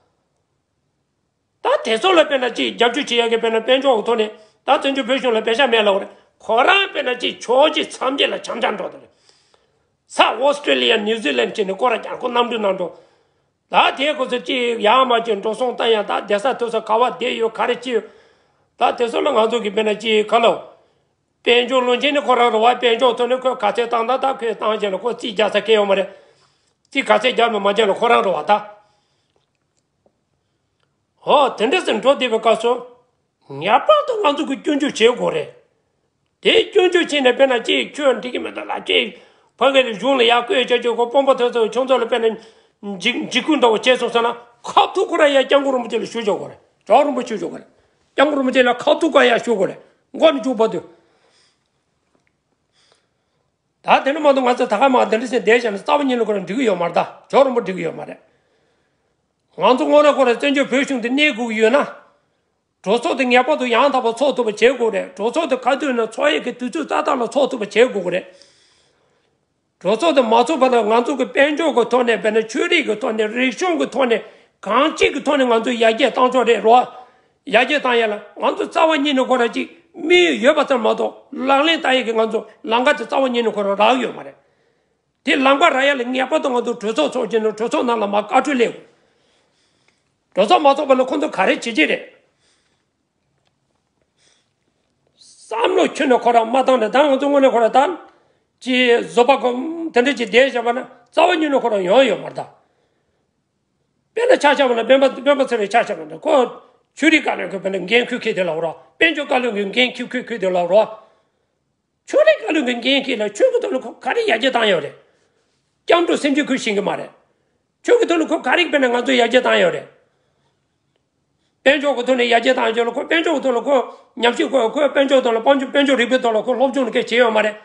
ད་དེ་ཚོ་ལ་དཔེར་ན་ཅིག་རྒྱབ་སྐྱོར་བྱེད་ཡག་གི་དཔེར་ན་དཔལ་འབྱོར་གྱི་ཐོག་ནས་ད་བཙན་བྱོལ་བོད་གཞུང་ལ་པེ་ཤ་མེད་ལབ་དགོས་རེད། ཁོ་རང་དཔེར་ན་ཅིག་ཕྱོགས་གཅིག་མཚམས་གཅིག་ལ་འཆམ་འཆམ་འགྲོ་དེ་རེད། ས་ཨོ་སི་ཀྲི་ལི་ཡ་ནིའུ་ཛི་ལན་བྱས་ནས་སྐོར་ར་རྒྱག་ཁོ་གནམ་གྲུ་ནང་འགྲོ། ད་དེའི་སྐབས་སུ་ཅིག་ཡར་མར་ཅིག་འགྲོ་སོང་བཏང་ཡང་ད་བསྡད་ས་ཐུག་ས་ག་བ་བསྡད་ཡོད་ག་རེ་ཅི་ཡོད། ད་དེ་ཚོ་ལ་ང་ཚོ་གི་དཔེར་ན་ཅིག་ག་ལ། དཔལ་འབྱོར་བློན་ཆེན་ནི་ཁོ་རང་རེད་བ། དཔལ་འབྱོར་ཐོག་ནས་ཁོས་ག་ཚད་བཏང་ད་ད་ཁོས་བཏང་བྱས་ལ་ཁོ་རྩིས་རྒྱག་ས་སྐལ་ཡོད་མ་རེད། རྩིས་ག་ཚད་རྒྱག་མིན་མ་རྒྱག་ལ་ཁོ་རང་རེད་བ་ད། ཧོ་དེ་འདྲ་ཟེར་འགྲོ་བསྡད་པའི་སྐབས་སུ། ངེས་པར་དུ་ང་ཚོ་གི་སྐྱོན་བརྗོད་བྱེད་དགོས་རེད། དེ་སྐྱོན་བརྗོད་བྱས་ནས་དཔེར་ན་ཅིག་ཁྱོད་འགྲིག་གི་མི་འདུག་ལ་ཅིག་ཕ་གི་ལ་གཞུང་ལ་ཡར་བསྐོས་བྱས་ཅིག་ཁོ་དཔོན་པོ་དེ་ཚོ་ཁྱོད་ཚོ་ལ་དཔེར་ན་འཇིགས་འཇིགས་སྐུལ་འདྲ་བོ་བྱས་སོང་ཟེར་ན་ཁ་ཐུག་ཁོ་རང་ཡར་སྐྱབས་མགོན་རིན་པོ་ཆེ་ལ་ཞུ་ཆོག་གོ་རེད། ཇོ་རིན་པོ་ཆེ་ཞུ་གོ་རེད། སྐྱབས་མགོན་རིན་པོ་ཆེ་ལ་ཁ་ཐུག་ཁོ་ཡར་ཞུ་གོ་རེད། མགོ་ནས་མཇུག་བར་དུ། ད་དེ་འདྲ་མ་གཏོགས་ང་ཚོ་ད་ག་མ་འདི་འདྲ་ཞིག་བསྡད་བཞག་ན་རྩ་བ་ཉིད་ནས་ཁོ་རང་འགྲིག་གི་ཡོད་མ་རེད། ད་ཇོ་རིན་པོ་འགྲིག་གི་ཡོད་མ་རེད། ང་ཚོ་དངོས་གནས་ཁོ་རང་བཙན་བྱོལ་བོད་གཞུང་འདི་གནས་དགོས་ཀྱི་ཡོད་ན། གྲོས་ཚོགས་དེ་ངེས་པར་དུ་ཡང་དག་པར་ཚོགས་ཐུབ་པ་བྱེད་དགོས་རེད། གྲོས་ཚོགས་དེ་ག་དུས་ཡིན་ན་ཚོགས་ཡས་ཀྱི་དུས་ཚོད་ཏག་ཏག་ལ་ཚོགས་ཐུབ་པ་བྱེད་དགོས་ཀྱི་རེད། གྲོས་ཚོགས་དེ་མ་ཚོགས་བར་དུ་ང་ཚོ་གི་དཔལ་འབྱོར་གྱི་ཐོག་ནས་དཔེར་ན་ཆོས་རིག་གི་ཐོག་ནས་རིག་གཞུང་གི་ཐོག་ནས་གང་ཅིའི་གི་ཐོག་ནས་ང་ཚོ་ཡར་རྒྱས་བཏང་ཆོག་རེད་རོ། ཡར་རྒྱས་བཏང་ཡ་ལ་ང་ཚོ་རྩ་བ་ཉིད་ནས་ཁོ་རང་ཅིག་དམིགས་ཡུལ་ཡོད་པ་ཙམ་མ་གཏོགས་ལག་ལེན་བསྟར་ཡས་ཀྱི་ང་ཚོ་ལམ་ཁ་དེ་རྩ་བ་ཉིད་ནས་ཁོ་རང་རག་ཡོད་མ་རེད། དེ་ལམ་ཁ་རག་ཡ་ལ་ངེས་པར་དུ་ང་ཚོ་གྲོས་ཚོགས་ཚོགས་ཀྱི་ནང་གྲོས་ཚོགས་ནང་ལ་མར་བཀའ་འཁྲོལ་སླེབས་དགོས། གྲོས་ཚོགས་མ་ཚོགས་པ་ལ་ཁོང་ཚོ་ག་རེ་བྱེད་ཀྱི་རེད། བསམ་བློ་ཁྱོན་ནས་ཁོ་རང་མ་བཏང་ནས་ད་ང་ཚོ་དངོས་གནས་ཁོ་རང་ད་ཅི་བཟོ་པ་གོ་དེ་འདྲ་ཅིག་བསྡད་བཞག་པ་ན་རྩ་བ་ཉིད་ནས་ཁོ་རང་ཡོང་ཡོད་མ་རེད་ད། དཔེར་ན་ཆ་བཞག་པ་ན་སྤེན་པ་སྤེན་པ་ཚེ་རིང་ཆ་བཞག་པ་ན་ཁོ་ཆོས་རིག་བཀའ་བློན་གྱི་དཔེར་ན་འགན་ཁུར་མཁན་དེ་ལ་འོ་རོགས། དཔལ་འབྱོར་བཀའ་བློན་གྱི་འགན་ཁུར་མཁན་ཁུར་མཁན་དེ་ལ་འོ་རོགས། ཆོས་རིག་བཀའ་བློན་གྱི་འགན་འཁྱེར་ལ་ཆོས་ཀྱི་ཐོག་ནས་ཁོ་ག་རེ་ཡར་རྒྱས་བཏང་ཡོད་རེད། སྐྱབས་འགྲོ་སེམས་ཅན་ཁོས་ཤེས་ཀྱི་མ་རེད། ཆོས་ཀྱི་ཐོག་ནས་ཁོ་ག་རེ་དཔེར་ན་ང་ཚོ་ཡར་རྒྱས་བཏང་ཡོད་རེད། དཔལ་འབྱོར་གྱི་ཐོག་ནས་ཡར་རྒྱས་བཏང་ཡོད་ལ་ཁོ་དཔལ་འབྱོར་གྱི་ཐོག་ལ་ཁོ་ཉམས་ཞིབ་ཁོ་ཁོས་དཔལ་འབྱོར་ཐོག་ལ་དཔལ་འབྱོར་དཔལ་འབྱོར་རིག་པའི་ཐོག་ལ་ཁོ་སློབ་སྦྱོང་ལ་སྐད་བྱས་ཡོད་མ་རེད།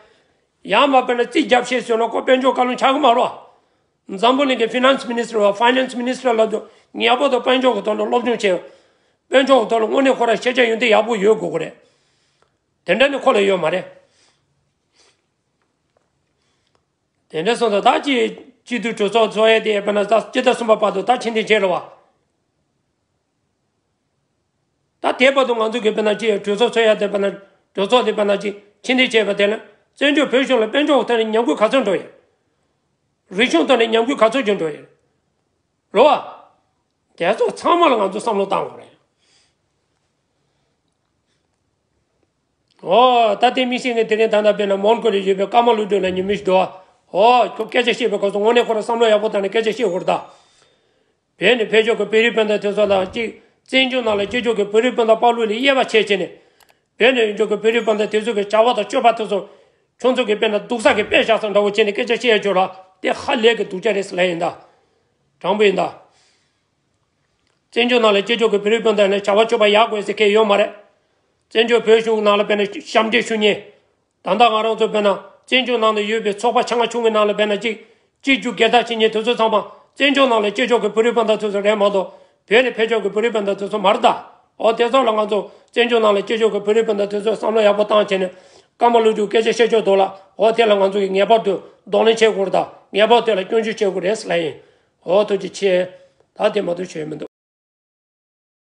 ཡང་མ་དཔེར་ན་རྩིས་རྒྱབ་ཤེས་ཟེར་ལ་ཁོ་དཔལ་འབྱོར་བཀའ་བློན་ཆགས་ཀྱི་མ་རེད། འཛམ་བུ་གླིང་གི་ཕི་ནན་སི་མི་ནིས་ཊར་བ་ཕའི་ནན་སི་མི་ནིས་ཊར་ལབ་དུས་ངེས་པར་དུ་དཔལ་འབྱོར་གྱི་ཐོག་ལ་སློབ་སྦྱོང་བྱས། དཔལ་འབྱོར་གྱི་ཐོག་ལ་དངོས་གནས་ཁོ་རང་ཤེས་བྱ་ཡོན་ཏན་ཡག་པོ་ཡོད་དགོས་ཀྱི་རེད། དེ་འདྲ་ནི་ཁོ་ལ་ཡོད་མ་རེད། དེ་འདྲ་སོང་ཙང་ད་ཅི་སྤྱི་འཐུས་གྲོས་ཚོགས་ཚོགས་ཡས་དེ་དཔེར་ན་ད་སྤྱི་ཟླ་གསུམ་པ་བར་དུ་ད་ཕྱིན་དེ་བྱས་རེད་བ། ད་དེ་བར་དུ་ང་ཚོ་གི་དཔེར་ན་ཅི་གྲོས་ཚོགས་ཚོགས་ཡས་དེ་དཔེར་ན་གྲོས་ཚོགས་དེ་དཔེར་ན་ཅི་ཕྱིན་དེ་བྱས་པ་དེ་ལ་བཙན་བྱོལ་བོད་གཞུང་ལ་དཔལ་འབྱོར་ཐོག་ནས་ཉམས་རྒུད་ག་ཚོད་འགྲོ་ཡོད། རིག་གཞུང་ཐོག་ནས་ཉམས་རྒུད་ག་ཚོད་ཀྱང་འགྲོ་ཡོད། རེད་བ། དེ་ཚོ་ཚང་མ་ལ་ང་ཚོ་བསམ་བློ་བཏང་དགོས་རེད། ཨོ། ད་ལྟའི་དམིགས་བསལ་ངས་དེ་རིང་ད་ལྟ་དཔེར་ན་མོན་གྷོ་ལ་ཡོད་པའི་ཀརྨ་ལོ་སྒྲོན་ལ་ཉི་མ་ཞིག་འདུག་ཨོ་ཁོ་སྐད་ཆ་བཤད་པའི་སྐབས་སུ་དངོས་གནས་ཁོ་རང་བསམ་བློ་ཡག་པོ་བཏང་ནས་སྐད་ཆ་བཤད་དགོས་རེད་ད། བོད་ནས་ཕེབས་ཕྱོགས་ཀྱི་བོད་རིགས་སྤུན་ཟླ་དེ་ཚོ་ལ་གཅིག་བཙན་བྱོལ་ནང་ལ་སྐྱེས་ཕྱོགས་ཀྱི་བོད་རིགས་སྤུན་ཟླ་དཔའ་བླུ་ལ་དབྱེ་བ་ཕྱེ་བྱས་ནས། བོད་ནས་ཡོང་ཕྱོགས་ཀྱི་བོད་རིགས་སྤུན་ཟླ་དེ་ཚོ་གི་བྱ་བ་དང་སྤྱོད་པ་དེ་ཚོ་ཁྱོད་ཚོ་གི་དཔེར་ན་སྡུག་ས་གི་དཔེ་བཞག་ས་འདྲ་བོ་བྱས་ནས་སྐད་ཆ་བཤད་ཡ་ཁྱོད་ལ་དེ་ཧ་ལས་ཀྱི་སྡུག་ཅག་རེད་ཟེར་ལབ་ཡིན་ད། དྲང་པོ་ཡིན་ད། བཙན་བྱོལ་ནང་ལ་སྐྱེས་ཕྱོགས་ཀྱི་བོད་རིགས་སྤུན་ཟླ་ནས་བྱ་བ་སྤྱོད་པ་ཡག་དགོས་ཟེར་མཁན་ཡོད་མ་རེད། བཙན་བྱོལ་བོད་གཞུང་ནང་ལ་དཔེར་ན་ཞབས་འདྲེན་ཞུ་མཁན། ད་ལྟ་ང་རང་ཚོ་དཔེར་ན་བཙན་བྱོལ་ནང་དུ་ཡོད་པའི་ཚོགས་པ་ཆེ་ང་ཆུང་གི་ནང་ལ་དཔེར་ན་གཅིག་གཅིག་གྱུར་སྒེར་བདག་བྱེད་མཁན་དེ་ཚོ་ཚང་མ་བཙན་བྱོལ་ནང་ལ་སྐྱེས་ཕྱོགས་ཀྱི་བོད་རིགས་སྤུན་ཟླ་ཚོ་ཚོ་རེད་མ་གཏོགས་བོད་ནས་ཕེབས་ཕྱོགས་ཀྱི་བོད་རིགས་སྤུན་ཟླ་ཚོ་ཚོ་མ་རེད་ད། ཨོ་དེ་ཚོ་ལ་ང་ཚོ་བཙན་བྱོལ་ནང་ལ་སྐྱེས་ཕྱོགས་ཀྱི་བོད་རིགས་སྤུན་ཟླ་དེ་ཚོས་བསམ་བློ་ཡག་པོ་བཏང་བྱས་ནས་སྐར་མ་ལོ་རྒྱུས་སྐད་ཆ་བཤད་ཕྱོགས་དོག་ལ་ཨོ་དེ་ལ་ང་ཚོ་གིས་ངེས་པར་དུ་གདོང་ལེན་བྱེད་དགོས་རེད་ད། ངེས་པར་དེ་ལ་སྐྱོན་བརྗོད་བྱེད་དགོས་རེད་ལབ་ཡིན། ཨོ་ཐུགས་རྗེ་ཆེ། ད་དེ་མ་གཏོགས་ཞུ་ཡི་མི་འདུག